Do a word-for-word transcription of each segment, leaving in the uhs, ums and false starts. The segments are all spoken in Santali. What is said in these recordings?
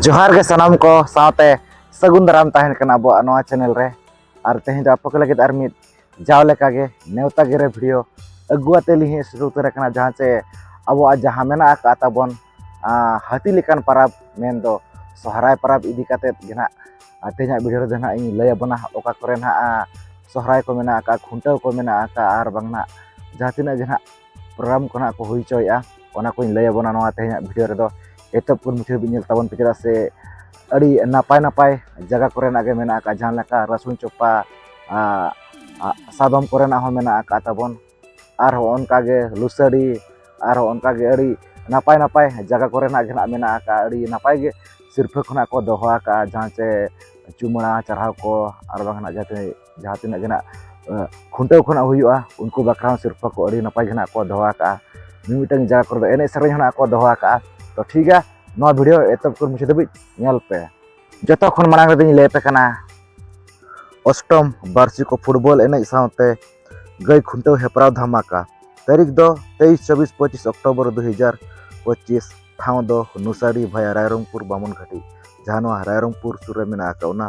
ᱡᱚᱦᱟᱨ ᱜᱮ ᱥᱟᱱᱟᱢ ᱠᱚ ᱥᱟᱶᱛᱮ ᱥᱟᱹᱜᱩᱱ ᱫᱟᱨᱟᱢ ᱛᱟᱦᱮᱱ ᱠᱟᱱᱟ ᱟᱵᱚᱣᱟᱜ ᱱᱚᱣᱟ ᱪᱮᱱᱮᱞ ᱨᱮ᱾ ᱟᱨ ᱛᱮᱦᱮᱧ ᱫᱚ ᱟᱯᱮ ᱠᱚ ᱞᱟᱹᱜᱤᱫ ᱟᱨ ᱢᱤᱫ ᱡᱟᱣ ᱞᱮᱠᱟᱜᱮ ᱱᱮᱣᱛᱟ ᱜᱤᱨᱟᱹ ᱵᱷᱤᱰᱤᱭᱳ ᱟᱹᱜᱩ ᱟᱛᱮ ᱞᱤᱧ ᱦᱮᱡ ᱥᱮᱴᱮᱨ ᱩᱛᱟᱹᱨ ᱟᱠᱟᱱᱟ, ᱡᱟᱦᱟᱸ ᱪᱮ ᱟᱵᱚᱣᱟᱜ ᱡᱟᱦᱟᱸ ᱢᱮᱱᱟᱜ ᱟᱠᱟᱫ ᱛᱟᱵᱚᱱ, ᱟᱸ, ᱦᱟᱹᱛᱤ ᱞᱮᱠᱟᱱ ᱯᱟᱨᱟᱵᱽ, ᱢᱮᱱᱫᱚ ᱥᱚᱦᱨᱟᱭ ᱯᱟᱨᱟᱵᱽ ᱤᱫᱤ ᱠᱟᱛᱮᱫ ᱜᱮ ᱱᱟᱦᱟᱜ, ᱟᱨ ᱛᱮᱦᱮᱧᱟᱜ ᱵᱷᱤᱰᱤᱭᱳ ᱨᱮᱫᱚ ᱱᱟᱦᱟᱜ ᱤᱧ ᱞᱟᱹᱭ ᱟᱵᱚᱱᱟ ᱚᱠᱟ ᱠᱚᱨᱮ ᱱᱟᱦᱟᱜ, ᱟᱸ, ᱥᱚᱦᱨᱟᱭ ᱠᱚ ᱢᱮᱱᱟᱜ ᱟᱠᱟᱫ, ᱠᱷᱩᱱᱴᱟᱹᱣ ᱠᱚ ᱢᱮᱱᱟᱜ ᱟᱠᱟᱫ, ᱟᱨ ᱵᱟᱝ ᱱᱟᱦᱟᱜ ᱡᱟᱦᱟᱸ ᱛᱤᱱᱟᱹᱜ ᱜᱮ ᱱᱟᱦᱟᱜ ᱯᱨᱳᱜᱨᱟᱢ ᱠᱚ ᱱᱟᱦᱟᱜ ᱠᱚ ᱦᱩᱭ ᱦᱚᱪᱚᱭᱮᱫᱼᱟ, ᱚᱱᱟ ᱠᱚᱧ ᱞᱟᱹᱭ ᱟᱵᱚᱱᱟ ᱱᱚᱣᱟ ᱛᱮᱦᱮᱧᱟᱜ ᱵᱷᱤᱰᱤᱭᱳ ᱨᱮᱫᱚ᱾ ᱮᱛᱚᱦᱚᱵ ᱠᱷᱚᱱ ᱢᱩᱪᱟᱹᱫ ᱦᱟᱹᱵᱤᱡ ᱧᱮᱞ ᱛᱟᱵᱚᱱ ᱯᱮ, ᱪᱮᱫᱟᱜ ᱥᱮ ᱟᱹᱰᱤ ᱱᱟᱯᱟᱭ ᱱᱟᱯᱟᱭ ᱡᱟᱭᱜᱟ ᱠᱚᱨᱮᱱᱟᱜ ᱜᱮ ᱢᱮᱱᱟᱜ ᱟᱠᱟᱫ, ᱡᱟᱦᱟᱸ ᱞᱮᱠᱟ ᱨᱟᱹᱥᱩᱱ ᱪᱚᱯᱟ, ᱟᱸ, ᱟᱸ, ᱥᱟᱫᱚᱢ ᱠᱚᱨᱮᱱᱟᱜ ᱦᱚᱸ ᱢᱮᱱᱟᱜ ᱟᱠᱟᱫ ᱛᱟᱵᱚᱱ, ᱟᱨᱦᱚᱸ ᱚᱱᱠᱟᱜᱮ ᱞᱩᱥᱟᱹᱲᱤ, ᱟᱨᱦᱚᱸ ᱚᱱᱠᱟᱜᱮ ᱟᱹᱰᱤ ᱱᱟᱯᱟᱭ ᱱᱟᱯᱟᱭ ᱡᱟᱭᱜᱟ ᱠᱚᱨᱮᱱᱟᱜ ᱜᱮ ᱱᱟᱜ ᱢᱮᱱᱟᱜ ᱟᱠᱟᱫ, ᱟᱹᱰᱤ ᱱᱟᱯᱟᱭ ᱜᱮ ᱥᱤᱨᱯᱷᱟᱹ ᱠᱷᱚᱱᱟᱜ ᱠᱚ ᱫᱚᱦᱚ ᱟᱠᱟᱫᱼᱟ, ᱡᱟᱦᱟᱸ ᱪᱮ ᱪᱩᱢᱟᱹᱲᱟ ᱪᱟᱨᱦᱟᱣ ᱠᱚ ᱟᱨ ᱵᱟᱝ ᱱᱟᱜ ᱡᱟᱦᱟᱸ ᱛᱤᱱᱟᱹᱜ, ᱡᱟᱦᱟᱸ ᱛᱤᱱᱟᱹᱜ ᱜᱮ ᱱᱟᱜ, ᱟᱸ, ᱠᱷᱩᱱᱴᱟᱹᱣ ᱠᱷᱚᱱᱟᱜ ᱦᱩᱭᱩᱜᱼᱟ, ᱩᱱᱠᱩ ᱵᱟᱠᱷᱨᱟ ᱦᱚᱸ ᱥᱤᱨᱯᱷᱟᱹ ᱠᱚ ᱟᱹᱰᱤ ᱱᱟᱯᱟᱭ ᱜᱮ ᱱᱟᱜ ᱠᱚ ᱫᱚᱦᱚ ᱟᱠᱟᱫᱼᱟ᱾ ᱢᱤᱢᱤᱫᱴᱟᱝ ᱡᱟᱭᱜᱟ ᱠᱚᱨᱮ ᱫᱚ ᱮᱱᱮᱡ ᱥᱮᱨᱮᱧ ᱦᱚᱸ ᱱᱟᱜ ᱠᱚ ᱫᱚᱦᱚ ᱟᱠᱟᱫᱼᱟ᱾ ᱛᱚ ᱴᱷᱤᱠ ᱜᱮᱭᱟ, ᱱᱚᱣᱟ ᱵᱷᱤᱰᱤᱭᱳ ᱮᱛᱚᱦᱚᱵ ᱠᱷᱚᱱ ᱢᱩᱪᱟᱹᱫ ᱫᱷᱟᱹᱵᱤᱡ ᱧᱮᱞ ᱯᱮ᱾ ᱡᱚᱛᱚ ᱠᱷᱚᱱ ᱢᱟᱲᱟᱝ ᱨᱮᱫᱚᱧ ᱞᱟᱹᱭ ᱟᱯᱮ ᱠᱟᱱᱟ, ᱚᱥᱴᱚᱢ ᱵᱟᱹᱨᱥᱤᱠᱚ ᱯᱷᱩᱴᱵᱚᱞ ᱮᱱᱮᱡ ᱥᱟᱶᱛᱮ ᱜᱟᱹᱭ ᱠᱷᱩᱱᱴᱟᱹᱣ ᱦᱮᱯᱨᱟᱣ ᱫᱷᱟᱢᱟᱠᱟ᱾ ᱛᱟᱹᱨᱤᱠᱷ ᱫᱚ ᱛᱮᱭᱤᱥ, ᱪᱚᱵᱵᱤᱥ, ᱯᱚᱸᱪᱤᱥ ᱚᱠᱴᱳᱵᱚᱨ ᱫᱩ ᱦᱟᱡᱟᱨ ᱯᱚᱸᱪᱤᱥ᱾ ᱴᱷᱟᱶ ᱫᱚ ᱱᱩᱥᱟᱹᱰᱤ ᱵᱷᱟᱭᱟ ᱨᱟᱭᱨᱚᱝᱯᱩᱨ ᱵᱟᱢᱚᱱ ᱜᱷᱟᱴᱤ, ᱡᱟᱦᱟᱸ ᱱᱚᱣᱟ ᱨᱟᱭᱨᱚᱝᱯᱩᱨ ᱥᱩᱨ ᱨᱮ ᱢᱮᱱᱟᱜ ᱟᱠᱟᱫ, ᱚᱱᱟ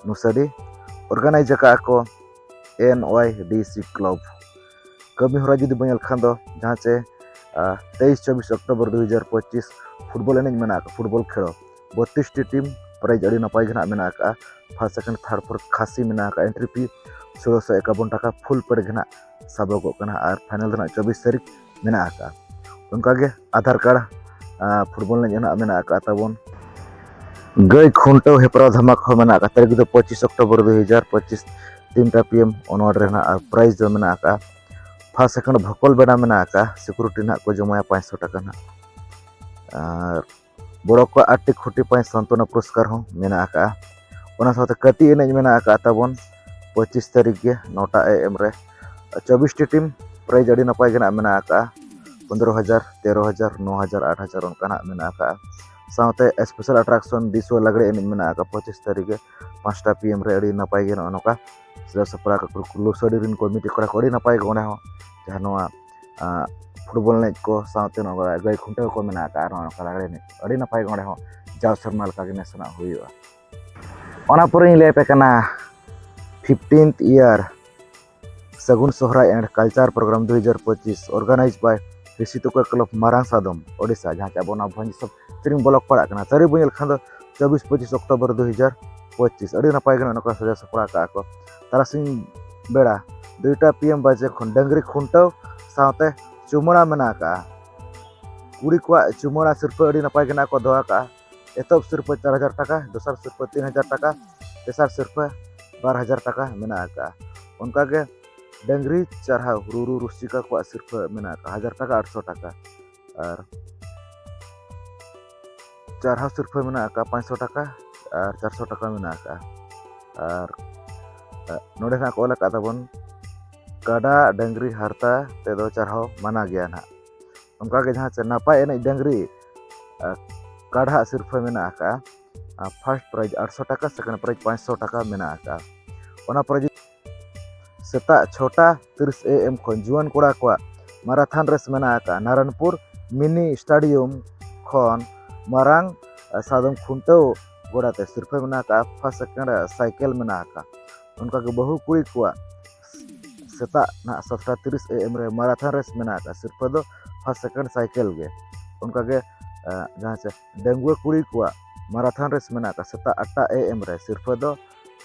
ᱱᱩᱥᱟᱹᱰᱤ᱾ ᱚᱨᱜᱟᱱᱟᱭᱤᱡᱽ ᱟᱠᱟᱫᱼᱟ ᱠᱚ ᱮᱱ ᱳᱣᱟᱭ ᱰᱤ ᱥᱤ ᱠᱞᱟᱵᱽ᱾ ᱠᱟᱹᱢᱤ ᱦᱚᱨᱟ ᱡᱩᱫᱤ ᱵᱚᱱ ᱧᱮᱞ ᱠᱷᱟᱱ ᱫᱚ, ᱡᱟᱦᱟᱸ ᱪᱮ, ᱟᱸ, ᱛᱮᱭᱤᱥ, ᱪᱚᱵᱵᱤᱥ ᱚᱠᱴᱳᱵᱚᱨ ᱫᱩ ᱦᱟᱡᱟᱨ ᱯᱚᱸᱪᱤᱥ ᱯᱷᱩᱴᱵᱚᱞ ᱮᱱᱮᱡ ᱢᱮᱱᱟᱜ ᱟᱠᱟᱫ, ᱯᱷᱩᱴᱵᱚᱞ ᱠᱷᱮᱞᱳ ᱵᱚᱛᱤᱥ ᱴᱤ ᱴᱤᱢ, ᱯᱨᱟᱭᱤᱡᱽ ᱟᱹᱰᱤ ᱱᱟᱯᱟᱭ ᱜᱮ ᱱᱟᱜ ᱢᱮᱱᱟᱜ ᱟᱠᱟᱫᱼᱟ᱾ ᱯᱷᱟᱥᱴ, ᱥᱮᱠᱮᱱᱰ, ᱛᱷᱟᱨᱰ, ᱯᱷᱳᱨᱛᱷ ᱠᱷᱟᱹᱥᱤ ᱢᱮᱱᱟᱜ ᱟᱠᱟᱫᱼᱟ᱾ ᱮᱱᱴᱨᱤ ᱯᱷᱤ ᱥᱳᱞᱳᱥᱚ ᱮᱠᱟᱵᱚᱱ ᱴᱟᱠᱟ ᱯᱷᱩᱞ ᱯᱮᱰ ᱜᱮ ᱱᱟᱜ ᱥᱟᱵᱚᱜᱚᱜ ᱠᱟᱱᱟ᱾ ᱟᱨ ᱯᱷᱟᱭᱱᱟᱞ ᱫᱚ ᱱᱟᱜ ᱪᱚᱵᱵᱤᱥ ᱛᱟᱹᱨᱤᱠᱷ ᱢᱮᱱᱟᱜ ᱟᱠᱟᱫᱼᱟ᱾ ᱚᱱᱠᱟᱜᱮ ᱟᱫᱷᱟᱨ ᱠᱟᱨᱰ, ᱟᱸ, ᱯᱷᱩᱴᱵᱚᱞ ᱮᱱᱮᱡ ᱨᱮᱱᱟᱜ ᱢᱮᱱᱟᱜ ᱟᱠᱟᱫ ᱛᱟᱵᱚᱱ᱾ ᱜᱟᱹᱭ ᱠᱷᱩᱱᱴᱟᱹᱣ ᱦᱮᱯᱨᱟᱣ ᱫᱷᱟᱢᱟᱠᱟ ᱦᱚᱸ ᱢᱮᱱᱟᱜ ᱟᱠᱟᱫ, ᱛᱟᱹᱨᱤᱠᱷ ᱫᱚ ᱯᱚᱸᱪᱤᱥ ᱚᱠᱴᱳᱵᱚᱨ ᱫᱩ ᱦᱟᱡᱟᱨ ᱯᱚᱸᱪᱤᱥ, ᱛᱤᱱᱴᱟ ᱯᱤ ᱮᱢ ᱚᱱᱣᱟᱨᱰ ᱨᱮ ᱱᱟᱜ᱾ ᱟᱨ ᱯᱨᱟᱭᱤᱡᱽ ᱫᱚ ᱢᱮᱱᱟᱜ ᱟᱠᱟᱫᱼᱟ, ᱯᱷᱟᱥᱴ, ᱥᱮᱠᱮᱱᱰ ᱵᱷᱚᱠᱚᱞ ᱵᱮᱱᱟᱣ ᱢᱮᱱᱟᱜ ᱟᱠᱟᱫᱼᱟ, ᱥᱤᱠᱩᱨᱤᱴᱤ ᱱᱟᱜ ᱠᱚ ᱡᱚᱢᱟᱭᱟ ᱯᱟᱸᱪᱥᱚ ᱴᱟᱠᱟ ᱱᱟᱜ᱾ ᱟᱨ ᱵᱚᱲᱚ ᱠᱚᱣᱟᱜ ᱟᱴᱴᱤ ᱠᱷᱩᱴᱤ ᱯᱟᱸᱪ ᱥᱟᱱᱛᱚᱱᱟ ᱯᱩᱨᱚᱥᱠᱟᱨ ᱦᱚᱸ ᱢᱮᱱᱟᱜ ᱟᱠᱟᱫᱼᱟ᱾ ᱚᱱᱟ ᱥᱟᱶᱛᱮ ᱠᱟᱹᱴᱤᱡ ᱮᱱᱮᱡ ᱢᱮᱱᱟᱜ ᱟᱠᱟᱫ ᱛᱟᱵᱚᱱ ᱯᱚᱸᱪᱤᱥ ᱛᱟᱹᱨᱤᱠᱷ ᱜᱮ ᱱᱚᱴᱟ ᱮ ᱮᱢ ᱨᱮ᱾ ᱪᱚᱵᱵᱤᱥ ᱴᱤ ᱴᱤᱢ, ᱯᱨᱟᱭᱤᱡᱽ ᱟᱹᱰᱤ ᱱᱟᱯᱟᱭ ᱜᱮ ᱱᱟᱜ ᱢᱮᱱᱟᱜ ᱟᱠᱟᱫᱼᱟ᱾ ᱯᱚᱱᱫᱽᱨᱚ ᱦᱟᱡᱟᱨ, ᱛᱮᱨᱚ ᱦᱟᱡᱟᱨ, ᱱᱚ ᱦᱟᱡᱟᱨ, ᱟᱴ ᱦᱟᱡᱟᱨ ᱚᱱᱠᱟ ᱱᱟᱜ ᱢᱮᱱᱟᱜ ᱟᱠᱟᱫᱼᱟ᱾ ᱥᱟᱶᱛᱮ ᱥᱯᱮᱥᱟᱞ ᱟᱴᱨᱟᱠᱥᱚᱱ ᱫᱤᱥᱣᱟᱹ ᱞᱟᱜᱽᱲᱮ ᱮᱱᱮᱡ ᱢᱮᱱᱟᱜ ᱟᱠᱟᱫᱼᱟ ᱯᱚᱸᱪᱤᱥ ᱛᱟᱹᱨᱤᱠᱷ ᱜᱮ ᱯᱟᱸᱪᱴᱟ ᱯᱤ ᱮᱢ ᱨᱮ᱾ ᱟᱹᱰᱤ ᱱᱟᱯᱟᱭ ᱜᱮ ᱱᱚᱜᱼᱚ ᱱᱚᱝᱠᱟ ᱥᱟᱡᱟᱣ ᱥᱟᱯᱲᱟᱣ ᱟᱠᱟᱫ ᱠᱚ ᱞᱩᱥᱟᱹᱰᱤ ᱨᱮᱱ ᱠᱚᱢᱤᱴᱤ ᱠᱚᱲᱟ ᱠᱚ, ᱟᱹᱰᱤ ᱱᱟᱯᱟᱭ ᱜᱮ ᱚᱸᱰᱮ ᱦᱚᱸ ᱡᱟᱦᱟᱸ ᱱᱚᱣᱟ ᱟᱸ, ᱯᱷᱩᱴᱵᱚᱞ ᱮᱱᱮᱡ ᱠᱚ ᱥᱟᱶᱛᱮ ᱱᱚᱜᱼᱚᱭ ᱜᱟᱹᱭ ᱠᱷᱩᱱᱴᱟᱹᱣ ᱠᱚ ᱢᱮᱱᱟᱜ ᱟᱠᱟᱫᱼᱟ᱾ ᱟᱨ ᱱᱚᱜᱼᱚᱭ ᱱᱚᱝᱠᱟ ᱞᱟᱜᱽᱲᱮ ᱮᱱᱮᱡ ᱠᱚ ᱟᱹᱰᱤ ᱱᱟᱯᱟᱭ ᱜᱮ ᱚᱸᱰᱮ ᱦᱚᱸ ᱡᱟᱣ ᱥᱮᱨᱢᱟ ᱞᱮᱠᱟ ᱜᱮ ᱱᱮᱥ ᱦᱚᱸ ᱱᱟᱜ ᱦᱩᱭᱩᱜᱼᱟ᱾ ᱚᱱᱟ ᱯᱚᱨᱮᱧ ᱞᱟᱹᱭ ᱟᱯᱮ ᱠᱟᱱᱟ fifteenth year ᱥᱟᱹᱜᱩᱱ ᱥᱚᱦᱨᱟᱭ and culture program ᱫᱩ ᱦᱟᱡᱟᱨ ᱯᱚᱸᱪᱤᱥ, organized by ᱨᱤᱥᱤ ᱛᱚᱠᱚ ᱠᱞᱟᱵᱽ ᱢᱟᱨᱟᱝ ᱥᱟᱫᱚᱢ ᱳᱰᱤᱥᱟ, ᱡᱟᱦᱟᱸ ᱪᱮ ᱟᱵᱚ ᱚᱱᱟ ᱵᱷᱚᱸᱡᱽ ᱥᱚᱵ ᱛᱤᱨᱤᱝ ᱵᱞᱚᱠ ᱯᱟᱲᱟᱜ ᱠᱟᱱᱟ᱾ ᱛᱟᱹᱨᱤᱠᱷ ᱵᱚᱱ ᱧᱮᱞ ᱠᱷᱟᱱ ᱫᱚ ᱪᱚᱵᱵᱤᱥ ᱯᱚᱸᱪᱤᱥ ᱚᱠᱴᱳᱵᱚᱨ ᱫᱩ ᱦᱟᱡᱟᱨ ᱯᱚᱸᱪᱤᱥ᱾ ᱟᱹᱰᱤ ᱱᱟᱯᱟᱭ ᱜᱮ ᱱᱚᱜᱼᱚ ᱱᱚᱝᱠᱟ ᱥᱟᱡᱟᱣ ᱥᱟᱯᱲᱟᱣ ᱠᱟᱜᱼᱟ ᱠᱚ᱾ ᱛᱟᱨᱟᱥᱤᱧ ᱵᱮᱲᱟ ᱫᱩᱭᱴᱟ PM ᱵᱟᱡᱮ ᱠᱷᱚᱱ ᱰᱟᱹᱝᱨᱤ ᱠᱷᱩᱱᱴᱟᱹᱣ ᱥᱟᱶᱛᱮ ᱪᱩᱢᱟᱹᱲᱟ ᱢᱮᱱᱟᱜ ᱟᱠᱟᱫᱼᱟ᱾ ᱠᱩᱲᱤ ᱠᱚᱣᱟᱜ ᱪᱩᱢᱟᱹᱲᱟ ᱥᱤᱨᱯᱟᱹ ᱟᱹᱰᱤ ᱱᱟᱯᱟᱭ ᱜᱮ ᱱᱟᱜ ᱠᱚ ᱫᱚᱦᱚ ᱟᱠᱟᱫᱼᱟ᱾ ᱮᱛᱚᱦᱚᱵ ᱥᱤᱨᱯᱟᱹ ᱪᱟᱨ ᱦᱟᱡᱟᱨ ᱴᱟᱠᱟ, ᱫᱚᱥᱟᱨ ᱥᱤᱨᱯᱟᱹ ᱛᱤᱱ ᱦᱟᱡᱟᱨ ᱴᱟᱠᱟ, ᱛᱮᱥᱟᱨ ᱥᱤᱨᱯᱟᱹ ᱵᱟᱨ ᱦᱟᱡᱟᱨ ᱴᱟᱠᱟ ᱢᱮᱱᱟᱜ ᱟᱠᱟᱫᱼᱟ᱾ ᱚᱱᱠᱟᱜᱮ ᱰᱟᱹᱝᱨᱤ ᱪᱟᱨᱦᱟᱣ ᱨᱩᱨᱩ ᱨᱩᱥᱤᱠᱟ ᱠᱚᱣᱟᱜ ᱥᱤᱨᱯᱟᱹ ᱢᱮᱱᱟᱜ ᱟᱠᱟᱫᱼᱟ ᱦᱟᱡᱟᱨ ᱴᱟᱠᱟ, ᱟᱴᱥᱚ ᱴᱟᱠᱟ᱾ ᱟᱨ ᱪᱟᱨᱦᱟᱣ ᱥᱤᱨᱯᱟᱹ ᱢᱮᱱᱟᱜ ᱟᱠᱟᱫᱼᱟ ᱯᱟᱸᱪᱥᱚ ᱴᱟᱠᱟ ᱟᱨ ᱪᱟᱨᱥᱚ ᱴᱟᱠᱟ ᱢᱮᱱᱟᱜ ᱟᱠᱟᱫᱼᱟ᱾ ᱟᱨ, ᱟᱨ ᱱᱚᱰᱮ ᱱᱟᱜ ᱠᱚ ᱚᱞ ᱟᱠᱟᱫ ᱛᱟᱵᱚᱱ, ᱠᱟᱰᱟ ᱰᱟᱹᱝᱨᱤ ᱦᱟᱨᱛᱟ ᱛᱮᱫᱚ ᱪᱟᱨᱦᱟᱣ ᱢᱟᱱᱟ ᱜᱮᱭᱟ ᱱᱟᱦᱟᱜ᱾ ᱚᱱᱠᱟᱜᱮ ᱡᱟᱦᱟᱸ ᱪᱮ ᱱᱟᱯᱟᱭ ᱮᱱᱮᱡ ᱰᱟᱹᱝᱨᱤ, ᱟᱨ ᱠᱟᱰᱷᱟᱜ ᱥᱤᱨᱯᱟᱹ ᱢᱮᱱᱟᱜ ᱟᱠᱟᱫᱼᱟ᱾ ᱟᱨ first prize ᱟᱴᱥᱚ ᱴᱟᱠᱟ, second prize ᱯᱟᱸᱪᱥᱚ ᱴᱟᱠᱟ ᱢᱮᱱᱟᱜ ᱟᱠᱟᱫᱼᱟ᱾ ᱚᱱᱟ ᱯᱚᱨᱮ ᱡᱩᱫᱤ ᱥᱮᱛᱟᱜ ᱪᱷᱚᱴᱟ ᱛᱤᱨᱤᱥ AM ᱠᱷᱚᱱ ᱡᱩᱣᱟᱹᱱ ᱠᱚᱲᱟ ᱠᱚᱣᱟᱜ ᱢᱟᱨᱟᱛᱷᱚᱱ ᱨᱮᱥ ᱢᱮᱱᱟᱜ ᱟᱠᱟᱫᱼᱟ᱾ ᱱᱟᱨᱟᱱᱯᱩᱨ ᱢᱤᱱᱤ ᱥᱴᱮᱰᱤᱭᱟᱢ ᱠᱷᱚᱱ ᱢᱟᱨᱟᱝ, ᱟᱨ ᱥᱟᱫᱚᱢ ᱠᱷᱩᱱᱴᱟᱹᱣ ᱜᱚᱰᱟ ᱛᱮ ᱥᱤᱨᱯᱟᱹ ᱢᱮᱱᱟᱜ ᱟᱠᱟᱫᱼᱟ᱾ first, second, ᱟᱨ ᱥᱟᱭᱠᱮᱞ ᱢᱮᱱᱟᱜ ᱟᱠᱟᱫᱼᱟ᱾ ᱚᱱᱠᱟᱜᱮ ᱵᱟᱹᱦᱩ ᱠᱩᱲᱤ ᱠᱚᱣᱟᱜ ᱥᱮᱛᱟᱜ ᱱᱟᱦᱟᱜ ᱥᱟᱛᱴᱟ ᱛᱤᱨᱤᱥ AM ᱨᱮ ᱢᱟᱨᱟᱛᱷᱚᱱ ᱨᱮᱥ ᱢᱮᱱᱟᱜ ᱟᱠᱟᱫᱼᱟ᱾ ᱥᱤᱨᱯᱟᱹ ᱫᱚ first, second, ᱥᱟᱭᱠᱮᱞ ᱜᱮ᱾ ᱚᱱᱠᱟᱜᱮ, ᱟᱸ, ᱡᱟᱦᱟᱸ ᱪᱮ ᱰᱟᱺᱜᱩᱣᱟᱹ ᱠᱩᱲᱤ ᱠᱚᱣᱟᱜ ᱢᱟᱨᱟᱛᱷᱚᱱ ᱨᱮᱥ ᱢᱮᱱᱟᱜ ᱟᱠᱟᱫᱼᱟ᱾ ᱥᱮᱛᱟᱜ ᱟᱴᱴᱟ AM ᱨᱮ ᱥᱤᱨᱯᱟᱹ ᱫᱚ,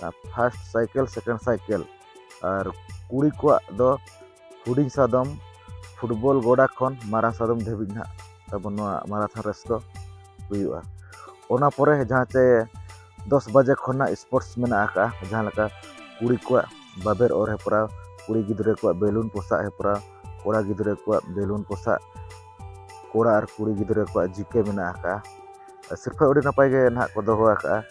ᱟᱸ, first, ᱥᱟᱭᱠᱮᱞ, second, ᱥᱟᱭᱠᱮᱞ᱾ ᱟᱨ ᱠᱩᱲᱤ ᱠᱚᱣᱟᱜ ᱫᱚ ᱦᱩᱰᱤᱧ ᱥᱟᱫᱚᱢ ᱯᱷᱩᱴᱵᱚᱞ ᱜᱚᱰᱟ ᱠᱷᱚᱱ ᱢᱟᱨᱟᱝ ᱥᱟᱫᱚᱢ ᱫᱷᱟᱹᱵᱤᱡ ᱱᱟᱦᱟᱜ ᱛᱟᱵᱚᱱ ᱱᱚᱣᱟ ᱢᱟᱨᱟᱛᱷᱚᱱ ᱨᱮᱥ ᱫᱚ ᱦᱩᱭᱩᱜᱼᱟ᱾ ᱚᱱᱟ ᱯᱚᱨᱮ ᱡᱟᱦᱟᱸ ᱪᱮ ᱫᱚᱥ ᱵᱟᱡᱮ ᱠᱷᱚᱱᱟᱜ sports ᱢᱮᱱᱟᱜ ᱟᱠᱟᱫᱼᱟ, ᱡᱟᱦᱟᱸ ᱞᱮᱠᱟ ᱠᱩᱲᱤ ᱠᱚᱣᱟᱜ ᱵᱟᱵᱮᱨ ᱚᱨ ᱦᱮᱯᱨᱟᱣ, ᱠᱩᱲᱤ ᱜᱤᱫᱽᱨᱟᱹ ᱠᱚᱣᱟᱜ balloon ᱯᱚᱥᱟᱜ ᱦᱮᱯᱨᱟᱣ, ᱠᱚᱲᱟ ᱜᱤᱫᱽᱨᱟᱹ ᱠᱚᱣᱟᱜ balloon ᱯᱚᱥᱟᱜ, ᱠᱚᱲᱟ ᱟᱨ ᱠᱩᱲᱤ ᱜᱤᱫᱽᱨᱟᱹ ᱠᱚᱣᱟᱜ GK ᱢᱮᱱᱟᱜ ᱟᱠᱟᱫᱼᱟ᱾ ᱥᱤᱨᱯᱟᱹ ᱟᱹᱰᱤ ᱱᱟᱯᱟᱭ ᱜᱮ ᱱᱟᱦᱟᱜ ᱠᱚ ᱫᱚᱦᱚ ᱟᱠᱟᱫᱼᱟ,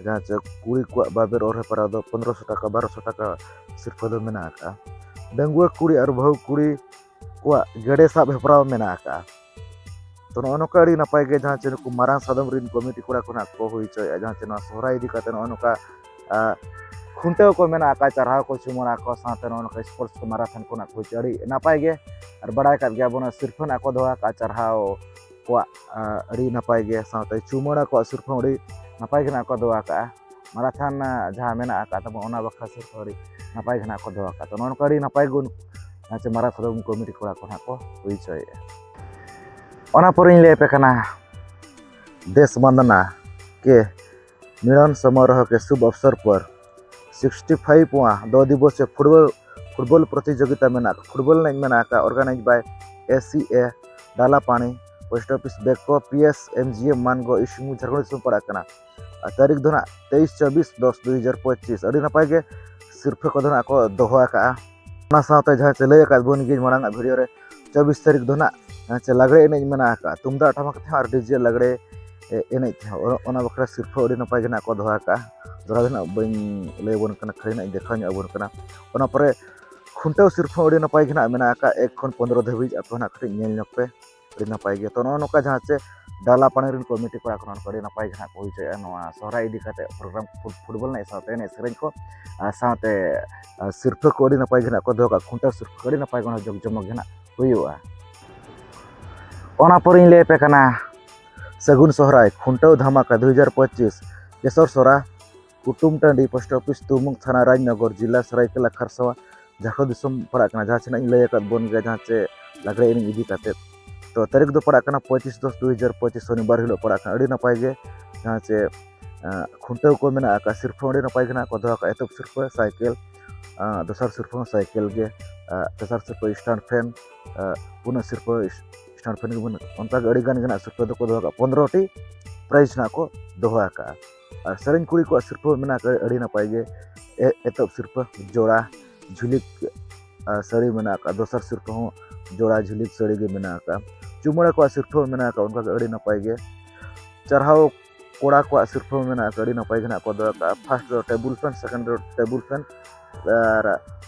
ᱡᱟᱦᱟᱸ ᱪᱮ ᱠᱩᱲᱤ ᱠᱚᱣᱟᱜ ᱵᱟᱵᱮᱨ ᱚᱨ ᱦᱮᱯᱨᱟᱣ ᱫᱚ ᱯᱚᱱᱨᱚᱥᱚ ᱴᱟᱠᱟ, ᱵᱟᱨᱚᱥᱚ ᱴᱟᱠᱟ ᱥᱤᱨᱯᱟᱹ ᱫᱚ ᱢᱮᱱᱟᱜ ᱟᱠᱟᱫᱼᱟ᱾ ᱰᱟᱺᱜᱩᱣᱟᱹ ᱠᱩᱲᱤ ᱟᱨ ᱵᱟᱹᱦᱩ ᱠᱩᱲᱤ ᱠᱚᱣᱟᱜ ᱜᱮᱰᱮ ᱥᱟᱵ ᱦᱮᱯᱨᱟᱣ ᱢᱮᱱᱟᱜ ᱟᱠᱟᱫᱼᱟ᱾ ᱛᱚ, ᱱᱚᱜᱼᱚ ᱱᱚᱝᱠᱟ ᱟᱹᱰᱤ ᱱᱟᱯᱟᱭ ᱜᱮ ᱡᱟᱦᱟᱸ ᱪᱮ ᱱᱩᱠᱩ ᱢᱟᱨᱟᱝ ᱥᱟᱫᱚᱢ ᱨᱤᱱ ᱠᱚᱢᱤᱴᱤ ᱠᱚᱲᱟ ᱠᱚ ᱱᱟᱜ ᱠᱚ ᱦᱩᱭ ᱦᱚᱪᱚᱭᱮᱫᱼᱟ, ᱡᱟᱦᱟᱸ ᱪᱮ ᱱᱚᱣᱟ ᱥᱚᱦᱨᱟᱭ ᱤᱫᱤ ᱠᱟᱛᱮ ᱱᱚᱜᱼᱚ ᱱᱚᱝᱠᱟ, ᱟ, ᱠᱷᱩᱱᱴᱟᱹᱣ ᱠᱚ ᱢᱮᱱᱟᱜ ᱟᱠᱟᱫ, ᱪᱟᱨᱦᱟᱣ ᱠᱚ, ᱪᱩᱢᱟᱹᱲᱟ ᱠᱚ, ᱥᱟᱶᱛᱮ ᱱᱚᱜᱼᱚ ᱱᱚᱝᱠᱟ sports ᱠᱚ, marathon ᱠᱚ ᱱᱟᱜ ᱠᱚ ᱦᱩᱭ ᱦᱚᱪᱚᱭᱟ᱾ ᱟᱹᱰᱤ ᱱᱟᱯᱟᱭ ᱜᱮ᱾ ᱟᱨ ᱵᱟᱲᱟᱭ ᱠᱟᱫ ᱜᱮᱭᱟ ᱵᱚᱱ, ᱥᱤᱨᱯᱷᱟᱹ ᱱᱟᱜ ᱠᱚ ᱫᱚᱦᱚ ᱟᱠᱟᱫ ᱪᱟᱨᱦᱟᱣ ᱠᱚᱣᱟᱜ, ᱟᱹᱰᱤ ᱱᱟᱯᱟᱭ ᱜᱮ, ᱥᱟᱶᱛᱮ ᱪᱩᱢᱟᱹᱲᱟ ᱠᱚᱣᱟᱜ ᱥᱤᱨᱯᱷᱟᱹ ᱦᱚᱸ ᱟᱹᱰᱤ ᱱᱟᱯᱟᱭ ᱜᱮ ᱱᱟᱜ ᱠᱚ ᱫᱚᱦᱚ ᱟᱠᱟᱫᱼᱟ᱾ marathon ᱡᱟᱦᱟᱸ ᱢᱮᱱᱟᱜ ᱟᱠᱟᱫ ᱛᱟᱵᱚᱱ, ᱚᱱᱟ ᱵᱟᱠᱷᱨᱟ ᱥᱤᱨᱯᱷᱟᱹ ᱟᱹᱰᱤ ᱱᱟᱯᱟᱭ ᱜᱮ ᱱᱟᱜ ᱠᱚ ᱫᱚᱦᱚ ᱟᱠᱟᱫ᱾ ᱛᱚ, ᱱᱚᱜᱼᱚ ᱱᱚᱝᱠᱟ ᱟᱹᱰᱤ ᱱᱟᱯᱟᱭ ᱜᱮ ᱩᱱ-, ᱪᱮ marathon committee ᱠᱚᱲᱟ ᱠᱚ ᱱᱟᱜ ᱠᱚ ᱦᱩᱭ ᱦᱚᱪᱚᱭᱮᱫᱼᱟ᱾ ᱚᱱᱟ ᱯᱚᱨᱮᱧ ᱞᱟᱹᱭ ᱟᱯᱮ ᱠᱟᱱᱟ, देश वंदना के मिलन समारोह के शुभ अवसर पर सिक्सटी फ़ाइव वां दो दिवसीय फुटबॉल, फुटबॉल प्रतियोगिता ᱢᱮᱱᱟᱜ, ᱯᱷᱩᱴᱵᱚᱞ ᱮᱱᱮᱡ ᱢᱮᱱᱟᱜ ᱟᱠᱟᱫ, organized by A C A ᱰᱟᱞᱟᱯᱟᱱᱤ, post office ᱵᱮᱠᱚ, P S M G M ᱢᱟᱱᱜᱚ, ᱤᱥᱤᱢᱩ, Jharkhand ᱫᱤᱥᱚᱢ ᱯᱟᱲᱟᱜ ᱠᱟᱱᱟ᱾ ᱟᱨ ᱛᱟᱹᱨᱤᱠᱷ ᱫᱚ ᱱᱟᱜ ᱛᱮᱭᱤᱥ ᱪᱚᱵᱵᱤᱥ ᱫᱚᱥ ᱫᱩ ᱦᱟᱡᱟᱨ ᱯᱚᱸᱪᱤᱥ᱾ ᱟᱹᱰᱤ ᱱᱟᱯᱟᱭ ᱜᱮ ᱥᱤᱨᱯᱷᱟᱹ ᱠᱚᱫᱚ ᱱᱟᱜ ᱠᱚ ᱫᱚᱦᱚ ᱟᱠᱟᱫᱼᱟ᱾ ᱚᱱᱟ ᱥᱟᱶᱛᱮ ᱡᱟᱦᱟᱸ ᱪᱮ ᱞᱟᱹᱭ ᱟᱠᱟᱫ ᱵᱚᱱ ᱜᱤᱭᱟᱹᱧ ᱢᱟᱲᱟᱝ ᱟᱜ video ᱨᱮ, ᱪᱚᱵᱵᱤᱥ ᱛᱟᱹᱨᱤᱠᱷ ᱫᱚ ᱱᱟᱜ, ᱦᱮᱸ, ᱪᱮ ᱞᱟᱜᱽᱲᱮ ᱮᱱᱮᱡ ᱢᱮᱱᱟᱜ ᱟᱠᱟᱫᱼᱟ, ᱛᱩᱢᱫᱟᱜ ᱴᱟᱢᱟᱠ ᱛᱮᱦᱚᱸ ᱟᱨ D J ᱞᱟᱜᱽᱲᱮ, ᱮ, ᱮᱱᱮᱡ ᱛᱮᱦᱚᱸ᱾ ᱚᱱᱟ, ᱚᱱᱟ ᱵᱟᱠᱷᱨᱟ ᱥᱤᱨᱯᱷᱟᱹ ᱟᱹᱰᱤ ᱱᱟᱯᱟᱭ ᱜᱮ ᱱᱟᱜ ᱠᱚ ᱫᱚᱦᱚ ᱟᱠᱟᱫᱼᱟ᱾ ᱫᱚᱦᱲᱟ ᱫᱚ ᱱᱟᱜ ᱵᱟᱹᱧ ᱞᱟᱹᱭ ᱟᱵᱚᱱ ᱠᱟᱱᱟ, ᱠᱷᱟᱹᱞᱤ ᱱᱟᱜ ᱤᱧ ᱫᱮᱠᱷᱟᱣ ᱧᱚᱜ ᱟᱵᱚᱱ ᱠᱟᱱᱟ᱾ ᱚᱱᱟ ᱯᱚᱨᱮ ᱠᱷᱩᱱᱴᱟᱹᱣ ᱥᱤᱨᱯᱷᱟᱹ ᱟᱹᱰᱤ ᱱᱟᱯᱟᱭ ᱜᱮ ᱱᱟᱜ ᱢᱮᱱᱟᱜ ᱟᱠᱟᱫ, ᱮᱠ ᱠᱷᱚᱱ ᱯᱚᱱᱨᱚ ᱫᱷᱟᱹᱵᱤᱡ᱾ ᱟᱯᱮ ᱦᱚᱸ ᱱᱟᱜ ᱠᱟᱹᱴᱤᱡ ᱧᱮᱞ ᱧᱚᱜ ᱯᱮ, ᱟᱹᱰᱤ ᱱᱟᱯᱟᱭ ᱜᱮ᱾ ᱛᱚ, ᱱᱚᱜᱼᱚ ᱱᱚᱝᱠᱟ ᱡᱟᱦᱟᱸ ᱪᱮ ᱰᱟᱞᱟᱯᱟᱱᱤ ᱨᱮᱱ committee ᱠᱚᱲᱟ ᱠᱚ ᱱᱚᱜᱼᱚ ᱱᱚᱝᱠᱟ ᱟᱹᱰᱤ ᱱᱟᱯᱟᱭ ᱜᱮ ᱱᱟᱜ ᱠᱚ ᱦᱩᱭ ᱦᱚᱪᱚᱭᱮᱫᱼᱟ ᱱᱚᱣᱟ ᱥᱚᱦᱨᱟᱭ ᱤᱫᱤ ᱠᱟᱛᱮ program, ᱯᱷᱩᱴ-, ᱯᱷᱩᱴᱵᱚᱞ ᱮᱱᱮᱡ ᱥᱟᱶᱛᱮ ᱮᱱᱮᱡ ᱥᱮᱨᱮᱧ ᱠᱚ, ᱟᱨ ᱥᱟᱶᱛᱮ, ᱟᱨ ᱥᱤᱨᱯᱷᱟᱹ ᱠᱚ ᱟᱹᱰᱤ ᱱᱟᱯᱟᱭ ᱜᱮ ᱱᱟᱜ ᱠᱚ ᱫᱚᱦᱚ ᱠᱟᱜᱼᱟ, ᱠᱷᱩᱱᱴᱟᱹᱣ ᱥᱤᱨᱯᱷᱟᱹ ᱠᱚ ᱟᱹᱰᱤ ᱱᱟᱯᱟᱭ ᱜᱮ ᱡᱚᱠ ᱡᱚᱢᱚᱠ ᱜᱮ ᱱᱟᱜ ᱦᱩᱭᱩᱜᱼᱟ᱾ ᱚᱱᱟ ᱯᱚᱨᱮᱧ ᱞᱟᱹᱭ ᱟᱯᱮ ᱠᱟᱱᱟ ᱥᱟᱹᱜᱩᱱ ᱥᱚᱦᱨᱟᱭ ᱠᱷᱩᱱᱴᱟᱹᱣ ᱫᱷᱟᱢᱟᱠᱟ ᱫᱩ ᱦᱟᱡᱟᱨ ᱯᱚᱸᱪᱤᱥ, ᱠᱮᱥᱚᱨ ᱥᱚᱨᱟ, ᱠᱩᱴᱩᱢ ᱴᱟᱺᱰᱤ, post office ᱛᱩᱢᱩᱝ, ᱛᱷᱟᱱᱟ ᱨᱟᱡᱽᱱᱚᱜᱚᱨ, ᱡᱤᱞᱟ ᱥᱟᱹᱨᱟᱹᱭᱠᱮᱞᱟ ᱠᱷᱟᱨᱥᱟᱣᱟ, ᱡᱷᱟᱲᱠᱷᱚᱸᱰ ᱫᱤᱥᱚᱢ ᱯᱟᱲᱟᱜ ᱠᱟᱱᱟ᱾ ᱡᱟᱦᱟᱸ ᱪᱮ ᱱᱟᱜ ᱤᱧ ᱞᱟᱹᱭ ᱟᱠᱟᱫ ᱵᱚᱱ ᱜᱮᱭᱟ, ᱡᱟᱦᱟᱸ ᱪᱮ ᱞᱟᱜᱽᱲᱮ ᱮᱱᱮᱡ ᱤᱫᱤ ᱠᱟᱛᱮᱫ᱾ ᱛᱚ, ᱛᱟᱹᱨᱤᱠᱷ ᱫᱚ ᱯᱟᱲᱟᱜ ᱠᱟᱱᱟ ᱯᱚᱸᱪᱤᱥ ᱫᱚᱥ ᱫᱩ ᱦᱟᱡᱟᱨ ᱯᱚᱸᱪᱤᱥ, ᱥᱚᱱᱤᱵᱟᱨ ᱦᱤᱞᱳᱜ ᱯᱟᱲᱟᱜ ᱠᱟᱱᱟ᱾ ᱟᱹᱰᱤ ᱱᱟᱯᱟᱭ ᱜᱮ, ᱡᱟᱦᱟᱸ ᱪᱮ, ᱟᱸ, ᱠᱷᱩᱱᱴᱟᱹᱣ ᱠᱚ ᱢᱮᱱᱟᱜ ᱟᱠᱟᱫ, ᱥᱤᱨᱯᱷᱟᱹ ᱟᱹᱰᱤ ᱱᱟᱯᱟᱭ ᱜᱮ ᱱᱟᱜ ᱠᱚ ᱫᱚᱦᱚ ᱟᱠᱟᱫ᱾ ᱮᱛᱚᱦᱚᱵ ᱥᱤᱨᱯᱷᱟᱹ ᱥᱟᱭᱠᱮᱞ, ᱟᱸ, ᱫᱚᱥᱟᱨ ᱥᱤᱨᱯᱷᱟᱹ ᱦᱚᱸ ᱥᱟᱭᱠᱮᱞ ᱜᱮ, ᱟᱸ, ᱛᱮᱥᱟᱨ ᱥᱤᱨᱯᱷᱟᱹ stand fan, ᱟᱸ, ᱯᱩᱱᱟᱹᱜ ᱥᱤᱨᱯᱷᱟᱹ ᱥᱴᱟᱨ ᱯᱷᱮᱱ ᱜᱮᱵᱚᱱ, ᱚᱱᱠᱟᱜᱮ ᱟᱹᱰᱤ ᱜᱟᱱ ᱜᱮ ᱱᱟᱜ ᱥᱤᱨᱯᱟᱹ ᱫᱚᱠᱚ ᱫᱚᱦᱚ ᱠᱟᱜᱼᱟ, ᱯᱚᱱᱨᱚ ᱴᱤ prize ᱱᱟᱜ ᱠᱚ ᱫᱚᱦᱚ ᱟᱠᱟᱜᱼᱟ᱾ ᱟᱨ ᱥᱮᱨᱮᱧ ᱠᱩᱲᱤ ᱠᱚᱣᱟᱜ ᱥᱤᱨᱯᱟᱹ ᱢᱮᱱᱟᱜ ᱟᱠᱟᱫ ᱟᱹᱰᱤ ᱱᱟᱯᱟᱭ ᱜᱮ, ᱮ-, ᱮᱛᱚᱦᱚᱵ ᱥᱤᱨᱯᱟᱹ ᱡᱚᱲᱟ ᱡᱷᱩᱞᱤ, ᱟᱨ ᱥᱟᱹᱲᱤ ᱢᱮᱱᱟᱜ ᱟᱠᱟᱫ, ᱫᱚᱥᱟᱨ ᱥᱤᱨᱯᱟᱹ ᱦᱚᱸ ᱡᱚᱲᱟ ᱡᱷᱩᱞᱤ ᱥᱟᱹᱲᱤ ᱜᱮ ᱢᱮᱱᱟᱜ ᱟᱠᱟᱫ᱾ ᱪᱩᱢᱟᱹᱲᱟ ᱠᱚᱣᱟᱜ ᱥᱤᱨᱯᱟᱹ ᱢᱮᱱᱟᱜ ᱟᱠᱟᱫ ᱚᱱᱠᱟᱜᱮ ᱟᱹᱰᱤ ᱱᱟᱯᱟᱭ ᱜᱮ᱾ ᱪᱟᱨᱦᱟᱣ ᱠᱚᱲᱟ ᱠᱚᱣᱟᱜ ᱥᱤᱨᱯᱟᱹ ᱢᱮᱱᱟᱜ ᱟᱠᱟᱫ, ᱟᱹᱰᱤ ᱱᱟᱯᱟᱭ ᱜᱮ ᱱᱟᱜ ᱠᱚ ᱫᱚᱦᱚ ᱟᱠᱟᱫᱼᱟ᱾ first ᱫᱚ table fan, second ᱫᱚ table fan, ᱟᱨ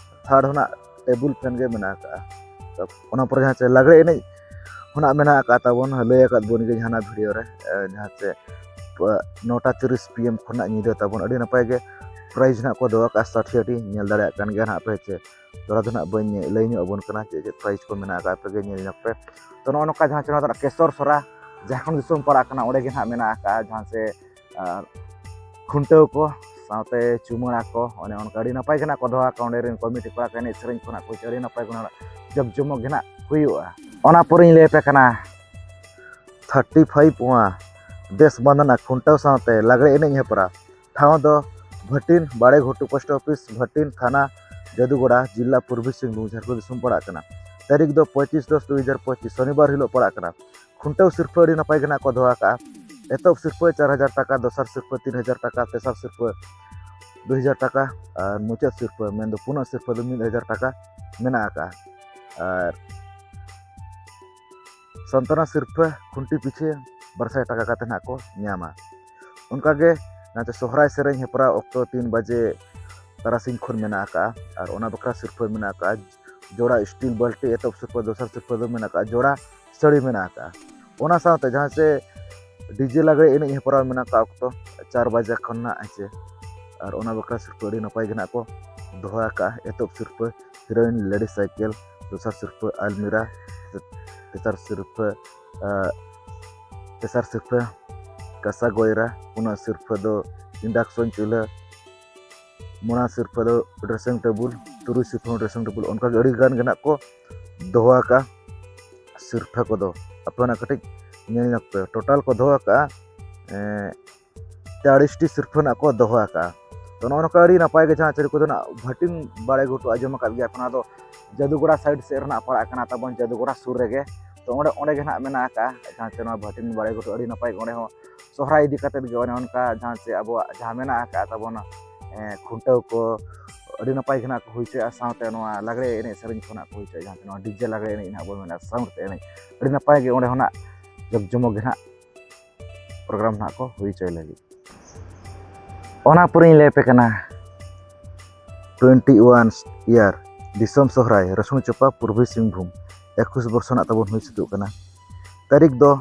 third ᱦᱚᱸ ᱱᱟᱜ table fan ᱜᱮ ᱢᱮᱱᱟᱜ ᱟᱠᱟᱫᱼᱟ᱾ ᱛᱚ, ᱚᱱᱟ ᱯᱚᱨᱮ ᱡᱟᱦᱟᱸ ᱪᱮ ᱞᱟᱜᱽᱲᱮ ᱮᱱᱮᱡ ᱦᱚᱸ ᱱᱟᱜ ᱢᱮᱱᱟᱜ ᱟᱠᱟᱫ ᱛᱟᱵᱚᱱ, ᱞᱟᱹᱭ ᱟᱠᱟᱫ ᱵᱚᱱ ᱜᱮ ᱡᱟᱦᱟᱱᱟᱜ video ᱨᱮ, ᱮ, ᱡᱟᱦᱟᱸ ᱪᱮ, ᱯ-, ᱱᱚᱴᱟ ᱛᱤᱨᱤᱥ P M ᱠᱷᱚᱱᱟᱜ ᱧᱤᱫᱟᱹ ᱛᱟᱵᱚᱱ᱾ ᱟᱹᱰᱤ ᱱᱟᱯᱟᱭ ᱜᱮ ᱯᱨᱟᱭᱤᱡᱽ ᱱᱟᱦᱟᱜ ᱠᱚ ᱫᱚᱦᱚ ᱟᱠᱟᱫᱼᱟ ᱥᱟᱴ ᱦᱟᱹᱴᱤᱧ, ᱧᱮᱞ ᱫᱟᱲᱮᱭᱟᱜ ᱠᱟᱱ ᱜᱮᱭᱟ ᱱᱟᱦᱟᱜ ᱯᱮ ᱪᱮ᱾ ᱛᱷᱚᱲᱟ ᱫᱚ ᱱᱟᱦᱟᱜ ᱵᱟᱹᱧ ᱞᱟᱹᱭ ᱧᱚᱜ ᱟᱵᱚᱱ ᱠᱟᱱᱟ ᱪᱮᱫ ᱪᱮᱫ ᱯᱨᱟᱭᱤᱡᱽ ᱠᱚ ᱢᱮᱱᱟᱜ ᱟᱠᱟᱫ, ᱟᱯᱮ ᱜᱮ ᱧᱮᱞ ᱧᱚᱜ ᱯᱮ᱾ ᱛᱚ, ᱱᱚᱜᱼᱚ ᱱᱚᱝᱠᱟ ᱡᱟᱦᱟᱸ ᱪᱮ ᱱᱚᱣᱟ ᱫᱚ ᱱᱟᱦᱟᱜ ᱠᱮᱥᱚᱨ ᱥᱚᱨᱟ, ᱡᱷᱟᱲᱠᱷᱚᱸᱰ ᱫᱤᱥᱚᱢ ᱯᱟᱲᱟᱜ ᱠᱟᱱᱟ, ᱚᱸᱰᱮ ᱜᱮ ᱱᱟᱦᱟᱜ ᱢᱮᱱᱟᱜ ᱟᱠᱟᱫᱼᱟ ᱡᱟᱦᱟᱸ ᱪᱮ ᱟᱨ ᱠᱷᱩᱱᱴᱟᱹᱣ ᱠᱚ ᱥᱟᱶᱛᱮ ᱪᱩᱢᱟᱹᱲᱟ ᱠᱚ, ᱚᱱᱮ ᱚᱱᱠᱟ ᱟᱹᱰᱤ ᱱᱟᱯᱟᱭ ᱜᱮ ᱱᱟᱦᱟᱜ ᱠᱚ ᱫᱚᱦᱚ ᱟᱠᱟᱫᱼᱟ᱾ ᱚᱸᱰᱮ ᱨᱮᱱ ᱠᱚᱢᱤᱴᱤ ᱠᱚᱲᱟ ᱠᱚ ᱮᱱᱮᱡ ᱥᱮᱨᱮᱧ ᱠᱚ ᱱᱟᱦᱟᱜ ᱠᱚ ᱟᱹᱰᱤ ᱱᱟᱯᱟᱭ ᱠᱚ ᱱᱟᱦᱟᱜ ᱡᱟᱠ ᱡᱚᱢᱚᱠ ᱜᱮ ᱱᱟᱦᱟᱜ ᱦᱩᱭᱩᱜᱼᱟ᱾ ᱚᱱᱟ ᱯᱚᱨᱮᱧ ᱞᱟᱹᱭ ᱟᱯᱮ ᱠᱟᱱᱟ ᱛᱷᱟᱨᱴᱤ ᱯᱷᱟᱭᱤᱵᱷ ᱣᱟ ᱫᱮᱥ ᱵᱟᱸᱫᱷᱟᱱᱟ ᱠᱷᱩᱱᱴᱟᱹᱣ ᱥᱟᱶᱛᱮ ᱞᱟᱜᱽᱲᱮ ᱮᱱᱮᱡ ᱦᱮᱯᱨᱟᱣ᱾ ᱴᱷᱟᱶ ᱫᱚ ᱵᱷᱟᱹᱴᱤᱱ, ᱵᱟᱲᱮ ᱜᱷᱩᱴᱩ ᱯᱳᱥᱴ ᱚᱯᱷᱤᱥ, ᱵᱷᱟᱹᱴᱤᱱ ᱛᱷᱟᱱᱟ, ᱡᱟᱹᱫᱩᱜᱚᱲᱟ, ᱡᱤᱞᱟ ᱯᱩᱨᱵᱤ ᱥᱤᱝᱵᱷᱩᱢ, ᱡᱷᱟᱲᱠᱷᱚᱸᱰ ᱫᱤᱥᱚᱢ ᱯᱟᱲᱟᱜ ᱠᱟᱱᱟ᱾ ᱛᱟᱹᱨᱤᱠᱷ ᱫᱚ ᱯᱚᱸᱪᱤᱥ ᱫᱚᱥ ᱫᱩ ᱦᱟᱡᱟᱨ ᱯᱚᱸᱪᱤᱥ, ᱥᱚᱱᱤᱵᱟᱨ ᱦᱤᱞᱳᱜ ᱯᱟᱲᱟᱜ ᱠᱟᱱᱟ᱾ ᱠᱷᱩᱱᱴᱟᱹᱣ ᱥᱤᱨᱯᱷᱟᱹ ᱟᱹᱰᱤ ᱱᱟᱯᱟᱭ ᱜᱮ ᱱᱟᱜ ᱠᱚ ᱫᱚᱦᱚ ᱟᱠᱟᱫᱼᱟ᱾ ᱮᱛᱚᱦᱚᱵ ᱥᱤᱨᱯᱷᱟᱹ ᱪᱟᱨ ᱦᱟᱡᱟᱨ ᱴᱟᱠᱟ, ᱫᱚᱥᱟᱨ ᱥᱤᱨᱯᱷᱟᱹ ᱛᱤᱱ ᱦᱟᱡᱟᱨ ᱴᱟᱠᱟ, ᱛᱮᱥᱟᱨ ᱥᱤᱨᱯᱷᱟᱹ ᱫᱩ ᱦᱟᱡᱟᱨ ᱴᱟᱠᱟ ᱟᱨ ᱢᱩᱪᱟᱹᱫ ᱥᱤᱨᱯᱷᱟᱹ ᱢᱮᱱᱫᱚ ᱯᱩᱱᱟᱹᱜ ᱥᱤᱨᱯᱷᱟᱹ ᱫᱚ ᱢᱤᱫ ᱦᱟᱡᱟᱨ ᱴᱟᱠᱟ ᱢᱮᱱᱟᱜ ᱟᱠᱟᱫᱼᱟ᱾ ᱟᱨ ᱥᱟᱱᱛᱚᱱᱟ ᱥᱤᱨᱯᱷᱟᱹ ᱠᱷᱩᱱᱴᱤ ᱯᱤᱪᱷᱤ ᱵᱟᱨ ᱥᱟᱭ ᱴᱟᱠᱟ ᱠᱟᱛᱮ ᱱᱟᱜ ᱠᱚ ᱧᱟᱢᱟ᱾ ᱚᱱᱠᱟᱜᱮ ᱱᱟᱛᱮ ᱥᱚᱦᱨᱟᱭ ᱥᱮᱨᱮᱧ ᱦᱮᱯᱨᱟᱣ ᱚᱠᱛᱚ ᱛᱤᱱ ᱵᱟᱡᱮ ᱛᱟᱨᱟᱥᱤᱧ ᱠᱷᱚᱱ ᱢᱮᱱᱟᱜ ᱟᱠᱟᱫᱼᱟ᱾ ᱟᱨ ᱚᱱᱟ ᱵᱟᱠᱷᱨᱟ ᱥᱤᱨᱯᱷᱟᱹ ᱢᱮᱱᱟᱜ ᱟᱠᱟᱫᱼᱟ ᱡᱚᱲᱟ ᱥᱴᱤᱞ ᱵᱟᱹᱞᱴᱤ, ᱮᱛᱚᱦᱚᱵ ᱥᱤᱨᱯᱷᱟᱹ, ᱫᱚᱥᱟᱨ ᱥᱤᱨᱯᱷᱟᱹ ᱫᱚ ᱢᱮᱱᱟᱜ ᱟᱠᱟᱫᱼᱟ ᱡᱚᱲᱟ ᱥᱟᱹᱲᱤ ᱢᱮᱱᱟᱜ ᱟᱠᱟᱫᱼᱟ᱾ ᱚᱱᱟ ᱥᱟᱶᱛᱮ ᱡᱟᱦᱟᱸ ᱥᱮ ᱰᱤᱡᱮ ᱞᱟᱜᱽᱲᱮ ᱮᱱᱮᱡ ᱦᱮᱯᱨᱟᱣ ᱢᱮᱱᱟᱜ ᱟᱠᱟᱫ ᱚᱠᱛᱚ ᱪᱟᱨ ᱵᱟᱡᱮ ᱠᱷᱚᱱ ᱱᱟᱜ, ᱦᱮᱸ ᱥᱮ᱾ ᱟᱨ ᱚᱱᱟ ᱵᱟᱠᱷᱨᱟ ᱥᱤᱨᱯᱷᱟᱹ ᱟᱹᱰᱤ ᱱᱟᱯᱟᱭ ᱜᱮ ᱱᱟᱜ ᱠᱚ ᱫᱚᱦᱚ ᱟᱠᱟᱫᱼᱟ᱾ ᱮᱛᱚᱦᱚᱵ ᱥᱤᱨᱯᱷᱟᱹ ᱦᱤᱨᱳᱭᱤᱱ ᱞᱮᱰᱤᱥ ᱥᱟᱭᱠᱮᱞ, ᱫᱚᱥᱟᱨ ᱥᱤᱨᱯᱷᱟᱹ ᱟᱞᱢᱤᱨᱟ, ᱛᱮᱥᱟᱨ ᱥᱤᱨᱯᱷᱟᱹ ᱟᱨ ᱛᱮᱥᱟᱨ ᱥᱤᱨᱯᱷᱟᱹ ᱠᱟᱥᱟ ᱜᱚᱭᱨᱟ, ᱯᱩᱱᱟᱜ ᱥᱤᱨᱯᱷᱟᱹ ᱫᱚ ᱤᱱᱰᱟᱠᱥᱚᱱ ᱪᱩᱞᱦᱟᱹ, ᱢᱚᱬᱟ ᱥᱤᱨᱯᱷᱟᱹ ᱫᱚ ᱰᱨᱮᱥᱤᱝ ᱴᱮᱵᱩᱞ, ᱛᱩᱨᱩᱭ ᱥᱤᱨᱯᱷᱟᱹ ᱦᱚᱸ ᱰᱨᱮᱥᱤᱝ ᱴᱮᱵᱩᱞ, ᱚᱱᱠᱟᱜᱮ ᱟᱹᱰᱤ ᱜᱟᱱ ᱜᱮ ᱱᱟᱜ ᱠᱚ ᱫᱚᱦᱚ ᱟᱠᱟᱫᱼᱟ ᱥᱤᱨᱯᱷᱟᱹ ᱠᱚᱫᱚ᱾ ᱟᱯᱮ ᱚᱱᱟ ᱠᱟᱹᱴᱤᱡ ᱧᱮᱞ ᱧᱚᱜ ᱯᱮ, ᱴᱳᱴᱟᱞ ᱠᱚ ᱫᱚᱦᱚ ᱟᱠᱟᱫᱼᱟ ᱮᱸ, ᱪᱟᱲᱤᱥ ᱴᱤ ᱥᱤᱨᱯᱷᱟᱹ ᱱᱟᱜ ᱠᱚ ᱫᱚᱦᱚ ᱟᱠᱟᱫᱼᱟ᱾ ᱛᱚ, ᱱᱚᱜᱼᱚ ᱱᱚᱝᱠᱟ ᱟᱹᱰᱤ ᱱᱟᱯᱟᱭ ᱜᱮ ᱡᱟᱦᱟᱸ ᱪᱟᱹᱨᱤ ᱠᱚᱫᱚ ᱱᱟᱜ ᱵᱷᱟᱹᱴᱤᱱ ᱵᱟᱲᱮ ᱜᱷᱩᱴᱩ ᱟᱸᱡᱚᱢ ᱟᱠᱟᱫ ᱜᱮᱭᱟ ᱯᱮ, ᱚᱱᱟ ᱫᱚ ᱡᱟᱹᱫᱩᱜᱚᱲᱟ ᱥᱟᱭᱤᱰ ᱥᱮᱫ ᱨᱮᱱᱟᱜ ᱯᱟᱲᱟᱜ ᱠᱟᱱᱟ ᱛᱟᱵᱚᱱ, ᱡᱟᱹᱫᱩᱜᱚᱲᱟ ᱥᱩᱨ ᱨᱮᱜᱮ᱾ ᱛᱚ, ᱚᱸᱰᱮ ᱚᱸᱰᱮ ᱜᱮ ᱱᱟᱜ ᱢᱮᱱᱟᱜ ᱟᱠᱟᱫᱼᱟ ᱡᱟᱦᱟᱸ ᱪᱮ ᱱᱚᱣᱟ ᱵᱷᱟᱹᱴᱤᱱ ᱵᱟᱲᱮ ᱜᱷᱩᱴᱩ ᱟᱹᱰᱤ ᱱᱟᱯᱟᱭ ᱜᱮ, ᱚᱸᱰᱮ ᱦᱚᱸ ᱥᱚᱦᱨᱟᱭ ᱤᱫᱤ ᱠᱟᱛᱮᱫ ᱜᱮ ᱚᱱᱮ ᱚᱱᱠᱟ ᱡᱟᱦᱟᱸ ᱪᱮ ᱟᱵᱚᱣᱟᱜ ᱡᱟᱦᱟᱸ ᱢᱮᱱᱟᱜ ᱟᱠᱟᱫ ᱛᱟᱵᱚᱱᱟ, ᱮᱸ, ᱠᱷᱩᱱᱴᱟᱹᱣ ᱠᱚ ᱟᱹᱰᱤ ᱱᱟᱯᱟᱭ ᱜᱮ ᱱᱟᱜ ᱠᱚ ᱦᱩᱭ ᱦᱚᱪᱚᱭᱟ, ᱥᱟᱶᱛᱮ ᱱᱚᱣᱟ ᱞᱟᱜᱽᱲᱮ ᱮᱱᱮᱡ ᱥᱮᱨᱮᱧ ᱠᱚ ᱱᱟᱜ ᱠᱚ ᱦᱩᱭ ᱦᱚᱪᱚᱭᱟ, ᱡᱟᱦᱟᱸ ᱪᱮ ᱱᱚᱣᱟ ᱰᱤᱡᱮ ᱞᱟᱜᱽᱲᱮ ᱮᱱᱮᱡ ᱱᱟᱜ ᱵᱚᱱ ᱢᱮᱱᱟ, ᱥᱟᱣᱩᱱᱰ ᱛᱮ ᱮᱱᱮᱡ ᱟᱹᱰᱤ ᱱᱟᱯᱟᱭ ᱜᱮ ᱚᱸᱰᱮ ᱦᱚᱸ ᱱᱟᱜ ᱡᱟᱠ ᱡᱚᱢᱚᱠ ᱜᱮ ᱱᱟᱜ ᱯᱨᱳᱜᱨᱟᱢ ᱱᱟᱜ ᱠᱚ ᱦᱩᱭ ᱦᱚᱪᱚᱭ ᱞᱟᱹᱜᱤᱫ᱾ ᱚᱱᱟ ᱯᱚᱨᱮᱧ ᱞᱟᱹᱭ ᱟᱯᱮ ᱠᱟᱱᱟ ᱴᱩᱭᱮᱱᱴᱤ ᱳᱣᱟᱱ ᱤᱭᱟᱨ ᱫᱤᱥᱚᱢ ᱥᱚᱦᱨᱟᱭ ᱨᱟᱹᱥᱩᱱ ᱪᱚᱯᱟ ᱯᱩᱨᱵᱤ ᱥᱤᱝᱵᱷᱩᱢ ᱮᱠᱩᱥ ᱵᱚᱨᱥᱚ ᱱᱟᱜ ᱛᱟᱵᱚᱱ ᱦᱩᱭ ᱥᱟᱹᱛᱚᱜ ᱠᱟᱱᱟ᱾ ᱛᱟᱹᱨᱤᱠᱷ ᱫᱚ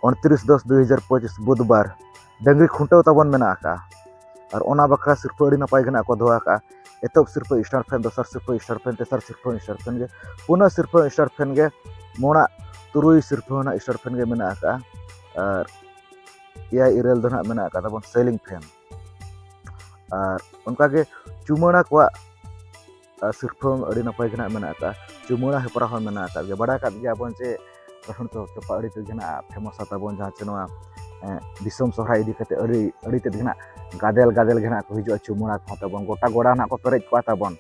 ᱩᱱᱛᱨᱤᱥ ᱫᱚᱥ ᱫᱩ ᱦᱟᱡᱟᱨ ᱯᱚᱸᱪᱤᱥ ᱵᱩᱫᱷᱵᱟᱨ ᱰᱟᱹᱝᱨᱤ ᱠᱷᱩᱱᱴᱟᱹᱣ ᱛᱟᱵᱚᱱ ᱢᱮᱱᱟᱜ ᱟᱠᱟᱫᱼᱟ᱾ ᱟᱨ ᱚᱱᱟ ᱵᱟᱠᱷᱨᱟ ᱥᱤᱨᱯᱟᱹ ᱟᱹᱰᱤ ᱱᱟᱯᱟᱭ ᱜᱮ ᱱᱟᱜ ᱠᱚ ᱫᱚᱦᱚ ᱟᱠᱟᱫᱼᱟ᱾ ᱮᱛᱚᱦᱚᱵ ᱥᱤᱨᱯᱟᱹ ᱥᱴᱟᱨ ᱯᱷᱮᱱ, ᱫᱚᱥᱟᱨ ᱥᱤᱨᱯᱟᱹ ᱥᱴᱟᱨ ᱯᱷᱮᱱ, ᱛᱮᱥᱟᱨ ᱥᱤᱨᱯᱟᱹ ᱥᱴᱟᱨ ᱯᱷᱮᱱ ᱜᱮ, ᱯᱩᱱᱟᱹᱜ ᱥᱤᱨᱯᱟᱹ ᱥᱴᱟᱨ ᱯᱷᱮᱱ ᱜᱮ, ᱢᱚᱬᱟ ᱛᱩᱨᱩᱭ ᱥᱤᱨᱯᱟᱹ ᱱᱟᱜ ᱥᱴᱟᱨ ᱯᱷᱮᱱ ᱜᱮ ᱢᱮᱱᱟᱜ ᱟᱠᱟᱫᱼᱟ᱾ ᱟᱨ ᱮᱭᱟᱭ ᱤᱨᱟᱹᱞ ᱫᱚ ᱱᱟᱜ ᱢᱮᱱᱟᱜ ᱟᱠᱟᱫ ᱛᱟᱵᱚᱱ ᱥᱮᱞᱤᱝ ᱯᱷᱮᱱ᱾ ᱟᱨ ᱚᱱᱠᱟᱜᱮ ᱪᱩᱢᱟᱹᱲᱟ ᱠᱚᱣᱟᱜ ᱟᱨ ᱥᱤᱨᱯᱟᱹ ᱟᱹᱰᱤ ᱱᱟᱯᱟᱭ ᱜᱮ ᱱᱟᱜ ᱢᱮᱱᱟᱜ ᱟᱠᱟᱫᱼᱟ᱾ ᱪᱩᱢᱟᱹᱲᱟ ᱦᱮᱯᱨᱟᱣ ᱦᱚᱸ ᱢᱮᱱᱟᱜ ᱟᱠᱟᱫ ᱜᱮᱭᱟ᱾ ᱵᱟᱲᱟᱭ ᱟᱠᱟᱫ ᱜᱮᱭᱟ ᱵᱚᱱ ᱡᱮ ᱨᱟᱹᱥᱩᱱ ᱪᱚ-, ᱪᱚᱯᱟ ᱟᱹᱰᱤ ᱛᱮᱫ ᱜᱮ ᱱᱟᱜ ᱯᱷᱮᱢᱟᱥᱟ ᱛᱟᱵᱚᱱ, ᱡᱟᱦᱟᱸ ᱪᱮ ᱱᱚᱣᱟ, ᱮᱸ, ᱫᱤᱥᱚᱢ ᱥᱚᱦᱨᱟᱭ ᱤᱫᱤ ᱠᱟᱛᱮ ᱟᱹᱰᱤ, ᱟᱹᱰᱤ ᱛᱮᱫ ᱜᱮ ᱱᱟᱜ ᱜᱟᱫᱮᱞ ᱜᱟᱫᱮᱞ ᱜᱮ ᱱᱟᱜ ᱠᱚ ᱦᱤᱡᱩᱜᱼᱟ᱾ ᱪᱩᱢᱟᱹᱲᱟ ᱠᱚᱦᱚᱸ ᱛᱟᱵᱚᱱ ᱜᱚᱴᱟ ᱜᱚᱰᱟ ᱱᱟᱜ ᱠᱚ ᱯᱮᱨᱮᱡ ᱠᱚᱜᱼᱟ ᱛᱟᱵᱚᱱ᱾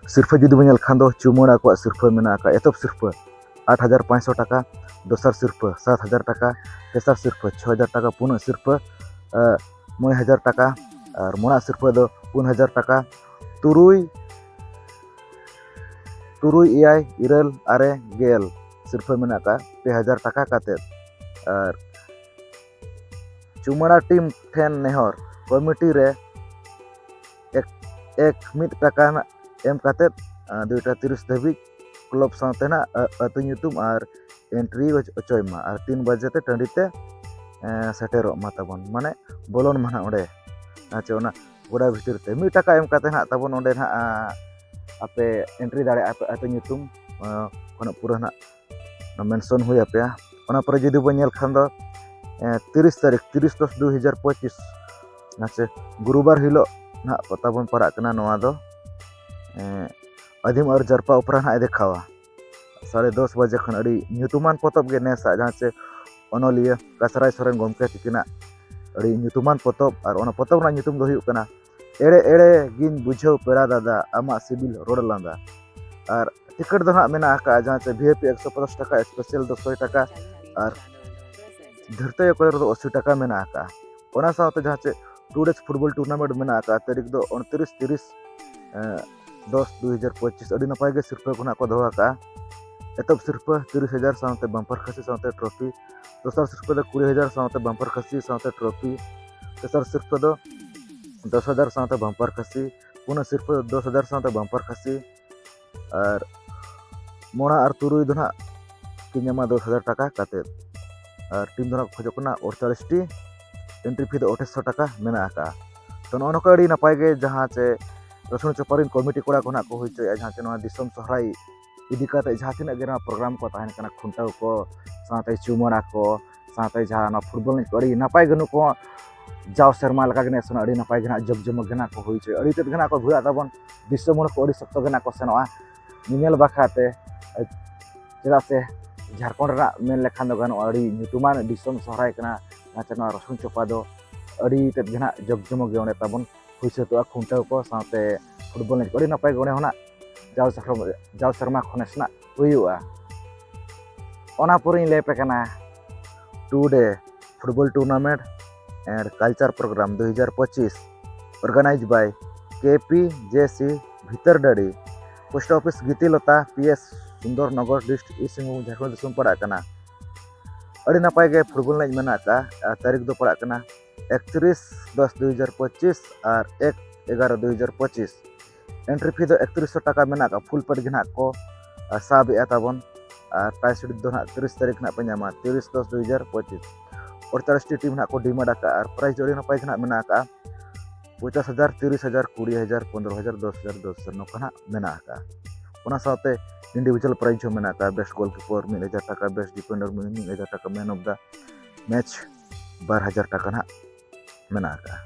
ᱥᱤᱨᱯᱟᱹ ᱡᱩᱫᱤ ᱵᱚᱱ ᱧᱮᱞ ᱠᱷᱟᱱ ᱫᱚ ᱪᱩᱢᱟᱹᱲᱟ ᱠᱚᱣᱟᱜ ᱥᱤᱨᱯᱟᱹ ᱢᱮᱱᱟᱜ ᱟᱠᱟᱫᱼᱟ᱾ ᱮᱛᱚᱦᱚᱵ ᱥᱤᱨᱯᱟᱹ ᱟᱴ ᱦᱟᱡᱟᱨ ᱯᱟᱸᱪᱥᱚ ᱴᱟᱠᱟ, ᱫᱚᱥᱟᱨ ᱥᱤᱨᱯᱟᱹ ᱥᱟᱛ ᱦᱟᱡᱟᱨ ᱴᱟᱠᱟ, ᱛᱮᱥᱟᱨ ᱥᱤᱨᱯᱟᱹ ᱪᱷᱚ ᱦᱟᱡᱟᱨ ᱴᱟᱠᱟ, ᱯᱩᱱᱟᱜ ᱥᱤᱨᱯᱟᱹ, ᱮ, ᱢᱚᱬᱮ ᱦᱟᱡᱟᱨ ᱴᱟᱠᱟ, ᱟᱨ ᱢᱚᱬᱟᱜ ᱥᱤᱨᱯᱟᱹ ᱫᱚ ᱯᱩᱱ ᱦᱟᱡᱟᱨ ᱴᱟᱠᱟ, ᱛᱩᱨᱩᱭ, ᱛᱩᱨᱩᱭ, ᱮᱭᱟᱭ, ᱤᱨᱟᱹᱞ, ᱟᱨᱮ, ᱜᱮᱞ ᱥᱤᱨᱯᱟᱹ ᱢᱮᱱᱟᱜ ᱟᱠᱟᱫ ᱯᱮ ᱦᱟᱡᱟᱨ ᱴᱟᱠᱟ ᱠᱟᱛᱮᱫ᱾ ᱟᱨ ᱪᱩᱢᱟᱹᱲᱟ ᱴᱤᱢ ᱴᱷᱮᱱ ᱱᱮᱦᱚᱨ, ᱠᱚᱢᱤᱴᱤ ᱨᱮ ᱮᱠ, ᱮᱠ ᱢᱤᱫ ᱴᱟᱠᱟ ᱱᱟᱜ ᱮᱢ ᱠᱟᱛᱮᱫ, ᱟᱸ, ᱫᱩᱭᱴᱟ ᱛᱤᱨᱤᱥ ᱫᱷᱟᱹᱵᱤᱡ ᱠᱞᱟᱵᱽ ᱥᱟᱶᱛᱮ ᱱᱟᱜ, ᱟ-, ᱟᱹᱛᱩ ᱧᱩᱛᱩᱢ ᱟᱨ ᱮᱱᱴᱨᱤ ᱚᱪ-, ᱚᱪᱚᱭ ᱢᱟ ᱟᱨ ᱛᱤᱱ ᱵᱟᱡᱮ ᱛᱮ ᱴᱟᱺᱰᱤ ᱛᱮ, ᱮᱸ, ᱥᱮᱴᱮᱨᱚᱜ ᱢᱟ ᱛᱟᱵᱚᱱ, ᱢᱟᱱᱮ ᱵᱚᱞᱚᱱ ᱢᱟ ᱱᱟᱜ ᱚᱸᱰᱮ᱾ ᱟᱪᱪᱷᱟ, ᱚᱱᱟ ᱜᱚᱰᱟ ᱵᱷᱤᱛᱤᱨ ᱛᱮ ᱢᱤᱫ ᱴᱟᱠᱟ ᱮᱢ ᱠᱟᱛᱮ ᱱᱟᱜ ᱛᱟᱵᱚᱱ ᱚᱸᱰᱮ ᱱᱟᱜ, ᱟ, ᱟᱯᱮ ᱮᱱᱴᱨᱤ ᱫᱟᱲᱮᱭᱟᱜᱼᱟ ᱯᱮ ᱟᱹᱛᱩ ᱧᱩᱛᱩᱢ, ᱟ, ᱠᱷᱚᱱᱟᱜ ᱯᱩᱨᱟᱹ ᱱᱟᱜ ᱢᱮᱱᱥᱚᱱ ᱦᱩᱭ ᱟᱯᱮᱭᱟ᱾ ᱚᱱᱟ ᱯᱚᱨᱮ ᱡᱩᱫᱤ ᱵᱚᱱ ᱧᱮᱞ ᱠᱷᱟᱱ ᱫᱚ, ᱮᱸ, ᱛᱤᱨᱤᱥ ᱛᱟᱹᱨᱤᱠᱷ, ᱛᱤᱨᱤᱥ ᱫᱚᱥ ᱫᱩ ᱦᱟᱡᱟᱨ ᱯᱚᱸᱪᱤᱥ, ᱦᱮᱸ ᱥᱮ, ᱜᱩᱨᱩᱵᱟᱨ ᱦᱤᱞᱳᱜ ᱱᱟᱦᱟᱜ ᱯᱟᱛᱟ ᱵᱚᱱ ᱯᱟᱲᱟᱜ ᱠᱟᱱᱟ᱾ ᱱᱚᱣᱟ ᱫᱚ, ᱮᱸ, ᱟᱹᱫᱤᱢ ᱟᱨ ᱡᱟᱨᱯᱟ ᱚᱯᱮᱨᱟ ᱱᱟᱦᱟᱜ ᱮ ᱫᱮᱠᱷᱟᱣᱟ᱾ ᱥᱟᱲᱮ ᱫᱚᱥ ᱵᱟᱡᱮ ᱠᱷᱚᱱ ᱟᱹᱰᱤ ᱧᱩᱛᱩᱢᱟᱱ ᱯᱚᱛᱚᱵ ᱜᱮ ᱱᱮᱥᱟᱜ, ᱡᱟᱦᱟᱸ ᱪᱮ ᱚᱱᱚᱞᱤᱭᱟᱹ ᱠᱟᱥᱨᱟᱭ ᱥᱚᱨᱮᱱ ᱜᱚᱢᱠᱮ ᱛᱤᱠᱤᱱᱟᱜ ᱟᱹᱰᱤ ᱧᱩᱛᱩᱢᱟᱱ ᱯᱚᱛᱚᱵ, ᱟᱨ ᱚᱱᱟ ᱯᱚᱛᱚᱵ ᱨᱮᱱᱟᱜ ᱧᱩᱛᱩᱢ ᱫᱚ ᱦᱩᱭᱩᱜ ᱠᱟᱱᱟ ᱮᱲᱮ ᱮᱲᱮ ᱜᱤᱧ ᱵᱩᱡᱷᱟᱹᱣ ᱯᱮᱲᱟ ᱫᱟᱫᱟ ᱟᱢᱟᱜ ᱥᱤᱵᱤᱞ ᱨᱚᱲ ᱞᱟᱸᱫᱟ᱾ ᱟᱨ ᱴᱤᱠᱤᱴ ᱫᱚ ᱱᱟᱦᱟᱜ ᱢᱮᱱᱟᱜ ᱟᱠᱟᱫᱼᱟ, ᱡᱟᱦᱟᱸ ᱪᱮ ᱵᱷᱤ ᱟᱭ ᱯᱤ ᱮᱠᱥᱚ ᱯᱚᱪᱟᱥ ᱴᱟᱠᱟ, ᱥᱯᱮᱥᱟᱞ ᱫᱚ ᱥᱚᱭ ᱴᱟᱠᱟ, ᱟᱨ ᱫᱷᱟᱹᱨᱛᱟᱹᱭ ᱚᱠᱚᱭ ᱨᱮᱫᱚ ᱟᱥᱤ ᱴᱟᱠᱟ ᱢᱮᱱᱟᱜ ᱟᱠᱟᱫᱼᱟ᱾ ᱚᱱᱟ ᱥᱟᱶᱛᱮ ᱡᱟᱦᱟᱸ ᱪᱮ ᱴᱩ ᱰᱮᱡᱽ ᱯᱷᱩᱴᱵᱚᱞ ᱴᱩᱨᱱᱟᱢᱮᱱᱴ ᱢᱮᱱᱟᱜ ᱟᱠᱟᱫᱼᱟ, ᱛᱟᱹᱨᱤᱠᱷ ᱫᱚ ᱩᱱᱛᱤᱨᱤᱥ ᱛᱤᱨᱤᱥ, ᱮᱸ, ᱫᱚᱥ ᱫᱩ ᱦᱟᱡᱟᱨ ᱯᱚᱸᱪᱤᱥ᱾ ᱟᱹᱰᱤ ᱱᱟᱯᱟᱭ ᱜᱮ ᱥᱤᱨᱯᱟᱹ ᱠᱚ ᱱᱟᱦᱟᱜ ᱠᱚ ᱫᱚᱦᱚ ᱟᱠᱟᱫᱼᱟ᱾ ᱮᱛᱚᱦᱚᱵ ᱥᱤᱨᱯᱟᱹ ᱛᱤᱨᱤᱥ ᱦᱟᱡᱟᱨ ᱥᱟᱶᱛᱮ ᱵᱟᱢᱯᱟᱨ ᱠᱷᱟᱹᱥᱤ ᱥᱟᱶᱛᱮ ᱴᱨᱚᱯᱷᱤ, ᱫᱚᱥᱟᱨ ᱥᱤᱨᱯᱟᱹ ᱫᱚ ᱠᱩᱲᱤ ᱦᱟᱡᱟᱨ ᱥᱟᱶᱛᱮ ᱵᱟᱢᱯᱟᱨ ᱠᱷᱟᱹᱥᱤ ᱥᱟᱶᱛᱮ ᱴᱨᱚᱯᱷᱤ, ᱛᱮᱥᱟᱨ ᱥᱤᱨᱯᱟᱹ ᱫᱚ ᱫᱚᱥ ᱦᱟᱡᱟᱨ ᱥᱟᱶᱛᱮ ᱵᱟᱢᱯᱟᱨ ᱠᱷᱟᱹᱥᱤ, ᱯᱩᱱᱟᱜ ᱥᱤᱨᱯᱟᱹ ᱫᱚ ᱫᱚᱥ ᱦᱟᱡᱟᱨ ᱥᱟᱶᱛᱮ ᱵᱟᱢᱯᱟᱨ ᱠᱷᱟᱹᱥᱤ, ᱟᱨ ᱢᱚᱬᱟ ᱟᱨ ᱛᱩᱨᱩᱭ ᱫᱚ ᱱᱟᱦᱟᱜ ᱠᱤᱱ ᱧᱟᱢᱟ ᱫᱚᱥ ᱦᱟᱡᱟᱨ ᱴᱟᱠᱟ ᱠᱟᱛᱮᱫ᱾ ᱟᱨ ᱴᱤᱢ ᱫᱚ ᱱᱟᱦᱟᱜ ᱠᱚ ᱠᱷᱚᱡᱚᱜ ᱠᱟᱱᱟ ᱟᱴᱪᱚᱞᱞᱤᱥ ᱴᱤ᱾ ᱮᱱᱴᱨᱤ ᱯᱷᱤ ᱫᱚ ᱟᱴᱷᱮᱨᱚᱥᱚ ᱴᱟᱠᱟ ᱢᱮᱱᱟᱜ ᱟᱠᱟᱫᱼᱟ᱾ ᱱᱚᱜᱼᱚ ᱱᱚᱝᱠᱟ ᱟᱹᱰᱤ ᱱᱟᱯᱟᱭ ᱜᱮ ᱡᱟᱦᱟᱸ ᱪᱮ ᱨᱚᱥᱩᱱ ᱪᱚᱯᱟᱨᱤᱱ ᱠᱚᱢᱤᱴᱤ ᱠᱚᱲᱟ ᱠᱚ ᱱᱟᱜ ᱠᱚ ᱦᱩᱭ ᱦᱚᱪᱚᱭᱮᱫᱼᱟ, ᱡᱟᱦᱟᱸ ᱪᱮ ᱱᱚᱣᱟ ᱫᱤᱥᱚᱢ ᱥᱚᱦᱨᱟᱭ ᱤᱫᱤ ᱠᱟᱛᱮ ᱡᱟᱦᱟᱸ ᱛᱤᱱᱟᱹᱜ ᱜᱮ ᱱᱚᱣᱟ ᱯᱨᱳᱜᱨᱟᱢ ᱠᱚ ᱛᱟᱦᱮᱱ ᱠᱟᱱᱟ, ᱠᱷᱩᱱᱴᱟᱹᱣ ᱠᱚ, ᱥᱟᱶᱛᱮ ᱪᱩᱢᱟᱹᱲᱟ ᱠᱚ, ᱥᱟᱶᱛᱮ ᱡᱟᱦᱟᱸ ᱱᱚᱣᱟ ᱯᱷᱩᱴᱵᱚᱞ ᱮᱱᱮᱡ ᱠᱚ ᱟᱹᱰᱤ ᱱᱟᱯᱟᱭ ᱜᱮ ᱱᱩᱠᱩ ᱦᱚᱸ ᱡᱟᱣ ᱥᱮᱨᱢᱟ ᱞᱮᱠᱟ ᱜᱮ ᱱᱮᱥ ᱦᱚᱸ ᱟᱹᱰᱤ ᱱᱟᱯᱟᱭ ᱜᱮ ᱱᱟᱜ ᱡᱚᱠ ᱡᱚᱢᱚᱠ ᱜᱮ ᱱᱟᱜ ᱠᱚ ᱦᱩᱭ ᱦᱚᱪᱚᱭᱟ᱾ ᱟᱹᱰᱤ ᱛᱮᱫ ᱜᱮ ᱱᱟᱜ ᱠᱚ ᱵᱷᱤᱲᱟᱜ ᱛᱟᱵᱚᱱ, ᱫᱤᱥᱚᱢ ᱦᱚᱲ ᱠᱚ ᱟᱹᱰᱤ ᱥᱚᱠᱛᱚ ᱜᱮ ᱱᱟᱜ ᱠᱚ ᱥᱮᱱᱚᱜᱼᱟ ᱧᱮᱧᱮᱞ ᱵᱟᱠᱷᱨᱟ ᱛᱮ᱾ ᱪᱮᱫᱟᱜ ᱥᱮ ᱡᱷᱟᱲᱠᱷᱚᱸᱰ ᱨᱮᱱᱟᱜ ᱢᱮᱱ ᱞᱮᱠᱷᱟᱱ ᱫᱚ ᱜᱟᱱᱚᱜᱼᱟ, ᱟᱹᱰᱤ ᱧᱩᱛᱩᱢᱟᱱ ᱫᱤᱥᱚᱢ ᱥᱚᱦᱨᱟᱭ ᱠᱟᱱᱟ᱾ ᱚᱱᱟᱛᱮ ᱱᱚᱣᱟ ᱨᱚᱥᱩᱱ ᱪᱚᱯᱟ ᱫᱚ ᱟᱹᱰᱤ ᱛᱮᱫ ᱜᱮ ᱱᱟᱜ ᱡᱚᱠ ᱡᱚᱢᱚᱠ ᱜᱮ ᱚᱸᱰᱮ ᱛᱟᱵᱚᱱ ᱦᱩᱭ ᱥᱟᱹᱛᱚᱜᱼᱟ᱾ ᱠᱷᱩᱱᱴᱟᱹᱣ ᱠᱚ ᱥᱟᱶᱛᱮ ᱯᱷᱩᱴᱵᱚᱞ ᱮᱱᱮᱡ ᱠᱚ ᱟᱹᱰᱤ ᱱᱟᱯᱟᱭ ᱜᱮ ᱚᱸᱰᱮ ᱦᱚᱸ ᱱᱟᱜ ᱡᱟᱣ ᱥᱮᱨᱢᱟ, ᱡᱟᱣ ᱥᱮᱨᱢᱟ ᱠᱷᱚᱱᱮᱥ ᱱᱟᱜ ᱦᱩᱭᱩᱜᱼᱟ᱾ ᱚᱱᱟ ᱯᱚᱨᱮᱧ ᱞᱟᱹᱭ ᱟᱯᱮ ᱠᱟᱱᱟ two day football tournament and culture program ᱫᱩ ᱦᱟᱡᱟᱨ ᱯᱚᱸᱪᱤᱥ, organized by K P J C ᱵᱷᱤᱛᱟᱹᱨᱰᱟᱹᱲᱤ, post office ᱜᱤᱛᱤᱞᱚᱛᱟ, P S Sundar Nagar, district East Singhbhum, Jharkhand ᱫᱤᱥᱚᱢ ᱯᱟᱲᱟᱜ ᱠᱟᱱᱟ᱾ ᱟᱹᱰᱤ ᱱᱟᱯᱟᱭ ᱜᱮ ᱯᱷᱩᱴᱵᱚᱞ ᱮᱱᱮᱡ ᱢᱮᱱᱟᱜ ᱟᱠᱟᱫᱼᱟ᱾ ᱟᱨ ᱛᱟᱹᱨᱤᱠᱷ ᱫᱚ ᱯᱟᱲᱟᱜ ᱠᱟᱱᱟ ᱮᱠᱛᱨᱤᱥ ᱫᱚᱥ ᱫᱩ ᱦᱟᱡᱟᱨ ᱯᱚᱸᱪᱤᱥ ᱟᱨ ᱮᱠ ᱮᱜᱟᱨᱚ ᱫᱩ ᱦᱟᱡᱟᱨ ᱯᱚᱸᱪᱤᱥ᱾ Entry fee ᱫᱚ ᱮᱠᱛᱨᱤᱥᱥᱚ ᱴᱟᱠᱟ ᱢᱮᱱᱟᱜ ᱟᱠᱟᱫᱼᱟ, full pad ᱜᱮ ᱱᱟᱦᱟᱜ ᱠᱚ ᱥᱟᱵ ᱮᱫᱼᱟ ᱛᱟᱵᱚᱱ᱾ ᱟᱨ prize seat ᱫᱚ ᱱᱟᱦᱟᱜ ᱛᱤᱨᱤᱥ ᱛᱟᱹᱨᱤᱠᱷ ᱱᱟᱦᱟᱜ ᱯᱮ ᱧᱟᱢᱟ, ᱛᱤᱨᱤᱥ ᱫᱚᱥ ᱫᱩ ᱦᱟᱡᱟᱨ ᱯᱚᱸᱪᱤᱥ᱾ ᱟᱴᱛᱟᱞᱤᱥ ᱴᱤ ᱴᱤᱢ ᱱᱟᱦᱟᱜ ᱠᱚ demand ᱟᱠᱟᱫᱼᱟ ᱟᱨ prize ᱫᱚ ᱟᱹᱰᱤ ᱱᱟᱯᱟᱭ ᱜᱮ ᱱᱟᱦᱟᱜ ᱢᱮᱱᱟᱜ ᱟᱠᱟᱫᱼᱟ᱾ ᱯᱚᱧᱪᱟᱥ ᱦᱟᱡᱟᱨ, ᱛᱤᱨᱤᱥ ᱦᱟᱡᱟᱨ, ᱠᱩᱲᱤ ᱦᱟᱡᱟᱨ, ᱯᱚᱱᱨᱚ ᱦᱟᱡᱟᱨ, ᱫᱚᱥ ᱦᱟᱡᱟᱨ, ᱫᱚᱥ ᱦᱟᱡᱟᱨ ᱱᱚᱝᱠᱟ ᱱᱟᱦᱟᱜ ᱢᱮᱱᱟᱜ ᱟᱠᱟᱫᱼᱟ᱾ ᱚᱱᱟ ᱥᱟᱶᱛᱮ individual prize ᱦᱚᱸ ᱢᱮᱱᱟᱜ ᱟᱠᱟᱫᱼᱟ, best goalkeeper ᱢᱤᱫ ᱦᱟᱡᱟᱨ ᱴᱟᱠᱟ, best defender ᱢᱤᱫ ᱦᱟᱡᱟᱨ ᱴᱟᱠᱟ, man of the match ᱵᱟᱨ ᱦᱟᱡᱟᱨ ᱴᱟᱠᱟ ᱱᱟᱦᱟᱜ ᱢᱮᱱᱟᱜ ᱟᱠᱟᱫᱼᱟ᱾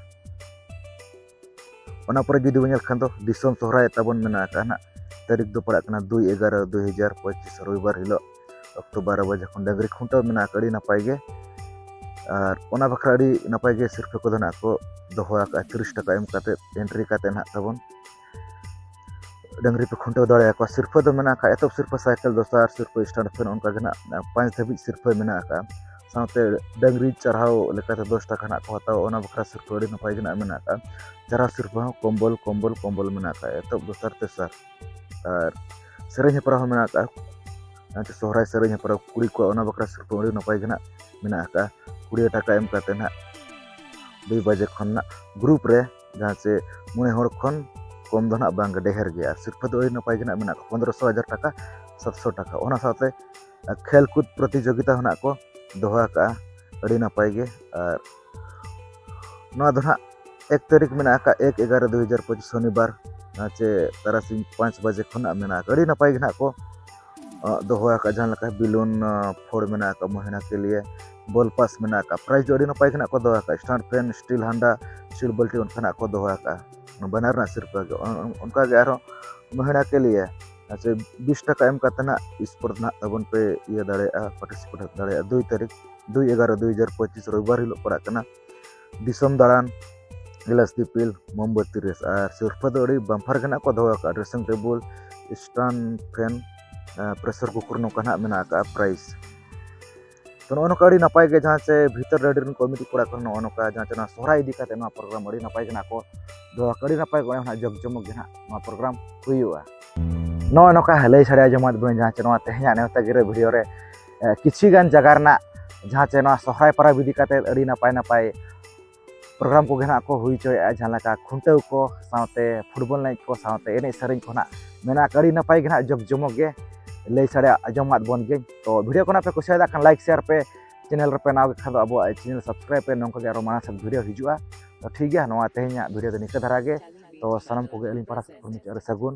ᱚᱱᱟ ᱯᱚᱨᱮ ᱡᱩᱫᱤ ᱵᱚᱱ ᱧᱮᱞ ᱠᱷᱟᱱ ᱫᱚ ᱫᱤᱥᱚᱢ ᱥᱚᱦᱨᱟᱭ ᱛᱟᱵᱚᱱ ᱢᱮᱱᱟᱜ ᱟᱠᱟᱫᱼᱟ ᱱᱟᱦᱟᱜ, ᱛᱟᱹᱨᱤᱠᱷ ᱫᱚ ᱯᱟᱲᱟᱜ ᱠᱟᱱᱟ ᱫᱩᱭ ᱮᱜᱟᱨᱚ ᱫᱩᱭ ᱦᱟᱡᱟᱨ ᱯᱚᱸᱪᱤᱥ, ᱨᱚᱵᱤᱵᱟᱨ ᱦᱤᱞᱳᱜ ᱚᱠᱛᱚ ᱵᱟᱨᱚ ᱵᱟᱡᱮ ᱠᱷᱚᱱ ᱰᱟᱹᱝᱨᱤ ᱠᱷᱩᱱᱴᱟᱹᱣ ᱢᱮᱱᱟᱜ ᱟᱠᱟᱫᱼᱟ᱾ ᱟᱹᱰᱤ ᱱᱟᱯᱟᱭ ᱜᱮ, ᱟᱨ ᱚᱱᱟ ᱵᱟᱠᱷᱨᱟ ᱟᱹᱰᱤ ᱱᱟᱯᱟᱭ ᱜᱮ ᱥᱤᱨᱯᱷᱟᱹ ᱠᱚᱫᱚ ᱱᱟᱦᱟᱜ ᱠᱚ ᱫᱚᱦᱚ ᱟᱠᱟᱫᱼᱟ, ᱛᱤᱨᱤᱥ ᱴᱟᱠᱟ ᱮᱢ ᱠᱟᱛᱮᱫ entry ᱠᱟᱛᱮᱫ ᱱᱟᱦᱟᱜ ᱛᱟᱵᱚᱱ ᱰᱟᱹᱝᱨᱤ ᱯᱮ ᱠᱷᱩᱱᱴᱟᱹᱣ ᱫᱟᱲᱮᱭᱟᱠᱚᱣᱟ᱾ ᱥᱤᱨᱯᱷᱟᱹ ᱫᱚ ᱢᱮᱱᱟᱜ ᱟᱠᱟᱫ ᱮᱛᱚᱦᱚᱵ ᱥᱤᱨᱯᱷᱟᱹ ᱥᱟᱭᱠᱮᱞ, ᱫᱚᱥᱟᱨ ᱥᱤᱨᱯᱷᱟᱹ stand fan, ᱚᱱᱠᱟ ᱜᱮ ᱱᱟᱦᱟᱜ ᱯᱟᱸᱪ ᱫᱷᱟᱹᱵᱤᱡ ᱥᱤᱨᱯᱷᱟᱹ ᱢᱮᱱᱟᱜ ᱟᱠᱟᱫᱼᱟ᱾ ᱥᱟᱶᱛᱮ ᱰᱟᱹᱝᱨᱤ ᱪᱟᱨᱦᱟᱣ ᱞᱮᱠᱟᱛᱮ ᱫᱚᱥ ᱴᱟᱠᱟ ᱱᱟᱦᱟᱜ ᱠᱚ ᱦᱟᱛᱟᱣᱟ, ᱚᱱᱟ ᱵᱟᱠᱷᱨᱟ ᱥᱤᱨᱯᱷᱟᱹ ᱟᱹᱰᱤ ᱱᱟᱯᱟᱭ ᱜᱮ ᱱᱟᱦᱟᱜ ᱢᱮᱱᱟᱜ ᱟᱠᱟᱫᱼᱟ᱾ ᱪᱟᱨᱦᱟᱣ ᱥᱤᱨᱯᱷᱟᱹ ᱦᱚᱸ ᱠᱚᱢᱵᱚᱞ, ᱠᱚᱢᱵᱚᱞ, ᱠᱚᱢᱵᱚᱞ ᱢᱮᱱᱟᱜ ᱟᱠᱟᱫᱼᱟ, ᱮᱛᱚᱦᱚᱵ, ᱫᱚᱥᱟᱨ, ᱛᱮᱥᱟᱨ᱾ ᱟᱨ ᱥᱮᱨᱮᱧ ᱦᱮᱯᱨᱟᱣ ᱦᱚᱸ ᱢᱮᱱᱟᱜ ᱟᱠᱟᱫᱼᱟ, ᱡᱟᱦᱟᱸ ᱪᱮ ᱥᱚᱦᱨᱟᱭ ᱥᱮᱨᱮᱧ ᱦᱮᱯᱨᱟᱣ ᱠᱩᱲᱤ ᱠᱚᱣᱟᱜ, ᱚᱱᱟ ᱵᱟᱠᱷᱨᱟ ᱥᱤᱨᱯᱷᱟᱹ ᱟᱹᱰᱤ ᱱᱟᱯᱟᱭ ᱜᱮ ᱱᱟᱦᱟᱜ ᱢᱮᱱᱟᱜ ᱟᱠᱟᱫᱼᱟ᱾ ᱠᱩᱲᱤ ᱴᱟᱠᱟ ᱮᱢ ᱠᱟᱛᱮ ᱱᱟᱦᱟᱜ ᱫᱩᱭ ᱵᱟᱡᱮ ᱠᱷᱚᱱ ᱱᱟᱦᱟᱜ group ᱨᱮ, ᱡᱟᱦᱟᱸ ᱪᱮ ᱢᱚᱬᱮ ᱦᱚᱲ ᱠᱷᱚᱱ ᱠᱚᱢ ᱫᱚ ᱱᱟᱦᱟᱜ ᱵᱟᱝ ᱜᱮ, ᱰᱷᱮᱨ ᱜᱮᱭᱟ᱾ ᱟᱨ ᱥᱤᱨᱯᱷᱟᱹ ᱫᱚ ᱟᱹᱰᱤ ᱱᱟᱯᱟᱭ ᱜᱮ ᱱᱟᱦᱟᱜ ᱢᱮᱱᱟᱜ ᱟᱠᱟᱫᱼᱟ, ᱯᱚᱱᱫᱽᱨᱚᱥᱚ, ᱦᱟᱡᱟᱨ ᱴᱟᱠᱟ, ᱥᱟᱛᱥᱚ ᱴᱟᱠᱟ᱾ ᱚᱱᱟ ᱥᱟᱶᱛᱮ ᱠᱷᱮᱞ ᱠᱩᱫ ᱯᱨᱚᱛᱤᱡᱳᱜᱤᱛᱟ ᱦᱚᱸ ᱱᱟᱦᱟᱜ ᱠᱚ ᱫᱚᱦᱚ ᱟᱠᱟᱫᱼᱟ, ᱟᱹᱰᱤ ᱱᱟᱯᱟᱭ ᱜᱮ᱾ ᱟᱨ ᱱᱚᱣᱟ ᱫᱚ ᱱᱟᱦᱟᱜ ᱮᱠ ᱛᱟᱹᱨᱤᱠᱷ ᱢᱮᱱᱟᱜ ᱟᱠᱟᱫ ᱮᱠ ᱮᱜᱟᱨᱚ ᱫᱩ ᱦᱟᱡᱟᱨ ᱯᱚᱸᱪᱤᱥ ᱥᱚᱱᱤᱵᱟᱨ, ᱟᱨ ᱪᱮ ᱛᱟᱨᱟᱥᱤᱧ ᱯᱟᱸᱪ ᱵᱟᱡᱮ ᱠᱷᱚᱱᱟᱜ ᱢᱮᱱᱟᱜ ᱟᱠᱟᱫ᱾ ᱟᱹᱰᱤ ᱱᱟᱯᱟᱭ ᱜᱮ ᱱᱟᱦᱟᱜ ᱠᱚ ᱟᱸ, ᱫᱚᱦᱚ ᱟᱠᱟᱫ, ᱡᱟᱦᱟᱸ ᱞᱮᱠᱟ ᱵᱮᱞᱩᱱ ᱟᱸ, ᱯᱷᱳᱲ ᱢᱮᱱᱟᱜ ᱟᱠᱟᱫ ᱢᱚᱦᱤᱱᱟ ᱠᱮ ᱞᱤᱭᱮ, ᱵᱚᱞ ᱯᱟᱥ ᱢᱮᱱᱟᱜ ᱟᱠᱟᱫ, ᱯᱨᱟᱭᱤᱡᱽ ᱫᱚ ᱟᱹᱰᱤ ᱱᱟᱯᱟᱭ ᱜᱮ ᱱᱟᱦᱟᱜ ᱠᱚ ᱫᱚᱦᱚ ᱟᱠᱟᱫ, ᱥᱴᱟᱱ ᱯᱷᱮᱱ, ᱥᱴᱤᱞ ᱦᱟᱱᱰᱟ, ᱥᱴᱤᱞ ᱵᱟᱹᱞᱴᱤ ᱚᱱᱠᱟᱱᱟᱜ ᱠᱚ ᱫᱚᱦᱚ ᱟᱠᱟᱫ, ᱚᱱᱟ ᱵᱟᱱᱟᱨ ᱨᱮᱱᱟᱜ ᱥᱤᱨᱯᱟᱹ ᱜᱮ᱾ ᱚᱱ-, ᱚᱱ-, ᱚᱱᱠᱟ ᱜᱮ ᱟᱨᱦᱚᱸ ᱢᱚᱦᱤᱱᱟ ᱠᱮ ᱞᱤᱭᱮ ᱟᱪᱪᱷᱟ, ᱵᱤᱥ ᱴᱟᱠᱟ ᱮᱢ ᱠᱟᱛᱮ ᱱᱟᱦᱟᱜ ᱥᱯᱳᱨᱴ ᱱᱟᱦᱟᱜ ᱛᱟᱵᱚᱱ ᱯᱮ ᱤᱭᱟᱹ ᱫᱟᱲᱮᱭᱟᱜᱼᱟ, ᱯᱟᱨᱴᱤᱥᱤᱯᱮᱴ ᱫᱟᱲᱮᱭᱟᱜᱼᱟ᱾ ᱫᱩᱭ ᱛᱟᱹᱨᱤᱠᱷ, ᱫᱩᱭ ᱮᱜᱟᱨᱚ ᱫᱩᱭ ᱦᱟᱡᱟᱨ ᱯᱚᱸᱪᱤᱥ ᱨᱚᱵᱤᱵᱟᱨ ᱦᱤᱞᱳᱜ ᱯᱟᱲᱟᱜ ᱠᱟᱱᱟ᱾ ᱫᱤᱥᱚᱢ ᱫᱟᱬᱟᱱ, ᱜᱞᱟᱥ ᱫᱤᱯᱤᱞ, ᱢᱳᱢᱵᱟᱛᱤ ᱨᱮᱥ ᱟᱨ ᱥᱤᱨᱯᱟᱹ ᱫᱚ ᱟᱹᱰᱤ ᱵᱟᱢᱯᱟᱨ ᱜᱮ ᱱᱟᱦᱟᱜ ᱠᱚ ᱫᱚᱦᱚ ᱟᱠᱟᱫᱼᱟ, ᱰᱨᱮᱥᱤᱝ ᱴᱮᱵᱩᱞ, ᱥᱴᱟᱱ ᱯᱷᱮᱱ, ᱟᱨ ᱯᱨᱮᱥᱟᱨ ᱠᱩᱠᱟᱨ ᱱᱚᱝᱠᱟ ᱱᱟᱦᱟᱜ ᱢᱮᱱᱟᱜ ᱟᱠᱟᱫᱼᱟ ᱯᱨᱟᱭᱤᱡᱽ᱾ ᱛᱚ ᱱᱚᱜᱼᱚ ᱱᱚᱝᱠᱟ ᱟᱹᱰᱤ ᱱᱟᱯᱟᱭ ᱜᱮ ᱡᱟᱦᱟᱸ ᱪᱮ ᱵᱷᱤᱛᱟᱹᱨ ᱰᱟᱹᱦᱤ ᱨᱮᱱ ᱠᱚᱢᱤᱴᱤ ᱠᱚᱲᱟ ᱠᱚ ᱱᱚᱜᱼᱚ ᱱᱚᱝᱠᱟ ᱡᱟᱦᱟᱸ ᱪᱮ ᱱᱚᱣᱟ ᱥᱚᱦᱨᱟᱭ ᱤᱫᱤ ᱠᱟᱛᱮ ᱱᱚᱣᱟ ᱯᱨᱳᱜᱨᱟᱢ ᱟᱹᱰᱤ ᱱᱟᱯᱟᱭ ᱜᱮ ᱱᱟᱦᱟᱜ ᱠᱚ ᱫᱚᱦᱚ ᱟᱠᱟᱫᱼᱟ, ᱟᱹᱰᱤ ᱱᱟᱯᱟᱭ ᱜᱮ ᱱᱟᱦᱟᱜ ᱡᱚᱠ ᱡᱚᱢᱚᱠ ᱜᱮ ᱱᱟᱦᱟᱜ ᱱᱚᱣᱟ ᱯᱨᱳᱜᱨᱟᱢ ᱦᱩᱭᱩᱜᱼᱟ᱾ ᱱᱚᱜᱼᱚ ᱱᱚᱝᱠᱟ ᱞᱟᱹᱭ ᱥᱟᱰᱮ ᱟᱸᱡᱚᱢᱟᱫ ᱵᱚᱱ ᱡᱟᱦᱟᱸ ᱪᱮ ᱱᱚᱣᱟ ᱛᱮᱦᱮᱧᱟᱜ ᱱᱮᱣᱛᱟ ᱜᱤᱨᱟᱹ ᱵᱷᱤᱰᱤᱭᱳ ᱨᱮ, ᱮ, ᱠᱤᱪᱷᱩ ᱜᱟᱱ ᱡᱟᱭᱜᱟ ᱨᱮᱱᱟᱜ ᱡᱟᱦᱟᱸ ᱪᱮ ᱱᱚᱣᱟ ᱥᱚᱦᱨᱟᱭ ᱯᱚᱨᱚᱵᱽ ᱤᱫᱤ ᱠᱟᱛᱮ ᱟᱹᱰᱤ ᱱᱟᱯᱟᱭ ᱱᱟᱯᱟᱭ ᱯᱨᱳᱜᱨᱟᱢ ᱠᱚᱜᱮ ᱱᱟᱦᱟᱜ ᱠᱚ ᱦᱩᱭ ᱦᱚᱪᱚᱭᱮᱫᱼᱟ, ᱡᱟᱦᱟᱸ ᱞᱮᱠᱟ ᱠᱷᱩᱱᱴᱟᱹᱣ ᱠᱚ ᱥᱟᱶᱛᱮ ᱯᱷᱩᱴᱵᱚᱞ ᱮᱱᱮᱡ ᱠᱚ ᱥᱟᱶᱛᱮ ᱮᱱᱮᱡ ᱥᱮᱨᱮᱧ ᱠᱚ ᱱᱟᱦᱟᱜ ᱢᱮᱱᱟᱜ ᱟᱠᱟᱫ᱾ ᱟᱹᱰᱤ ᱱᱟᱯᱟᱭ ᱜᱮ ᱱᱟᱦᱟᱜ ᱡᱚᱠ ᱡᱚᱢᱚᱠ ᱜᱮ ᱞᱟᱹᱭ ᱥᱟᱰᱮ ᱟᱸᱡᱚᱢᱟᱫ ᱵᱚᱱ ᱜᱮ᱾ ᱛᱚ ᱵᱷᱤᱰᱤᱭᱳ ᱠᱚ ᱱᱟᱦᱟᱜ ᱯᱮ ᱠᱩᱥᱤᱭᱟᱫ ᱠᱷᱟᱱ ᱞᱟᱭᱤᱠ, ᱥᱮᱭᱟᱨ ᱯᱮ, ᱪᱮᱱᱮᱞ ᱨᱮᱯᱮ ᱱᱟᱣᱟ ᱜᱮ ᱠᱷᱟᱱ ᱫᱚ ᱟᱵᱚᱣᱟᱜ ᱪᱮᱱᱮᱞ ᱥᱟᱵᱥᱠᱨᱟᱭᱤᱵ ᱯᱮ, ᱱᱚᱝᱠᱟ ᱜᱮ ᱟᱨᱚ ᱢᱟᱲᱟᱝ ᱥᱮᱫ ᱵᱷᱤᱰᱤᱭᱳ ᱦᱤᱡᱩᱜᱼᱟ᱾ ᱛᱚ ᱴᱷᱤᱠ ᱜᱮᱭᱟ, ᱱᱚᱣᱟ ᱛᱮᱦᱮᱧᱟᱜ ᱵᱷᱤᱰᱤᱭᱳ ᱫᱚ ᱱᱤᱝᱠᱟᱹ ᱫᱷᱟᱨᱟ ᱜᱮ᱾ ᱛᱚ ᱥᱟᱱᱟᱢ ᱠᱚᱜᱮ ᱟᱹᱞᱤᱧ ᱯᱟᱦᱴᱟ ᱥᱮᱫ ᱠᱷᱚᱱ ᱢᱩᱪᱟᱹᱫ ᱨᱮ ᱥᱟᱹᱜᱩᱱ᱾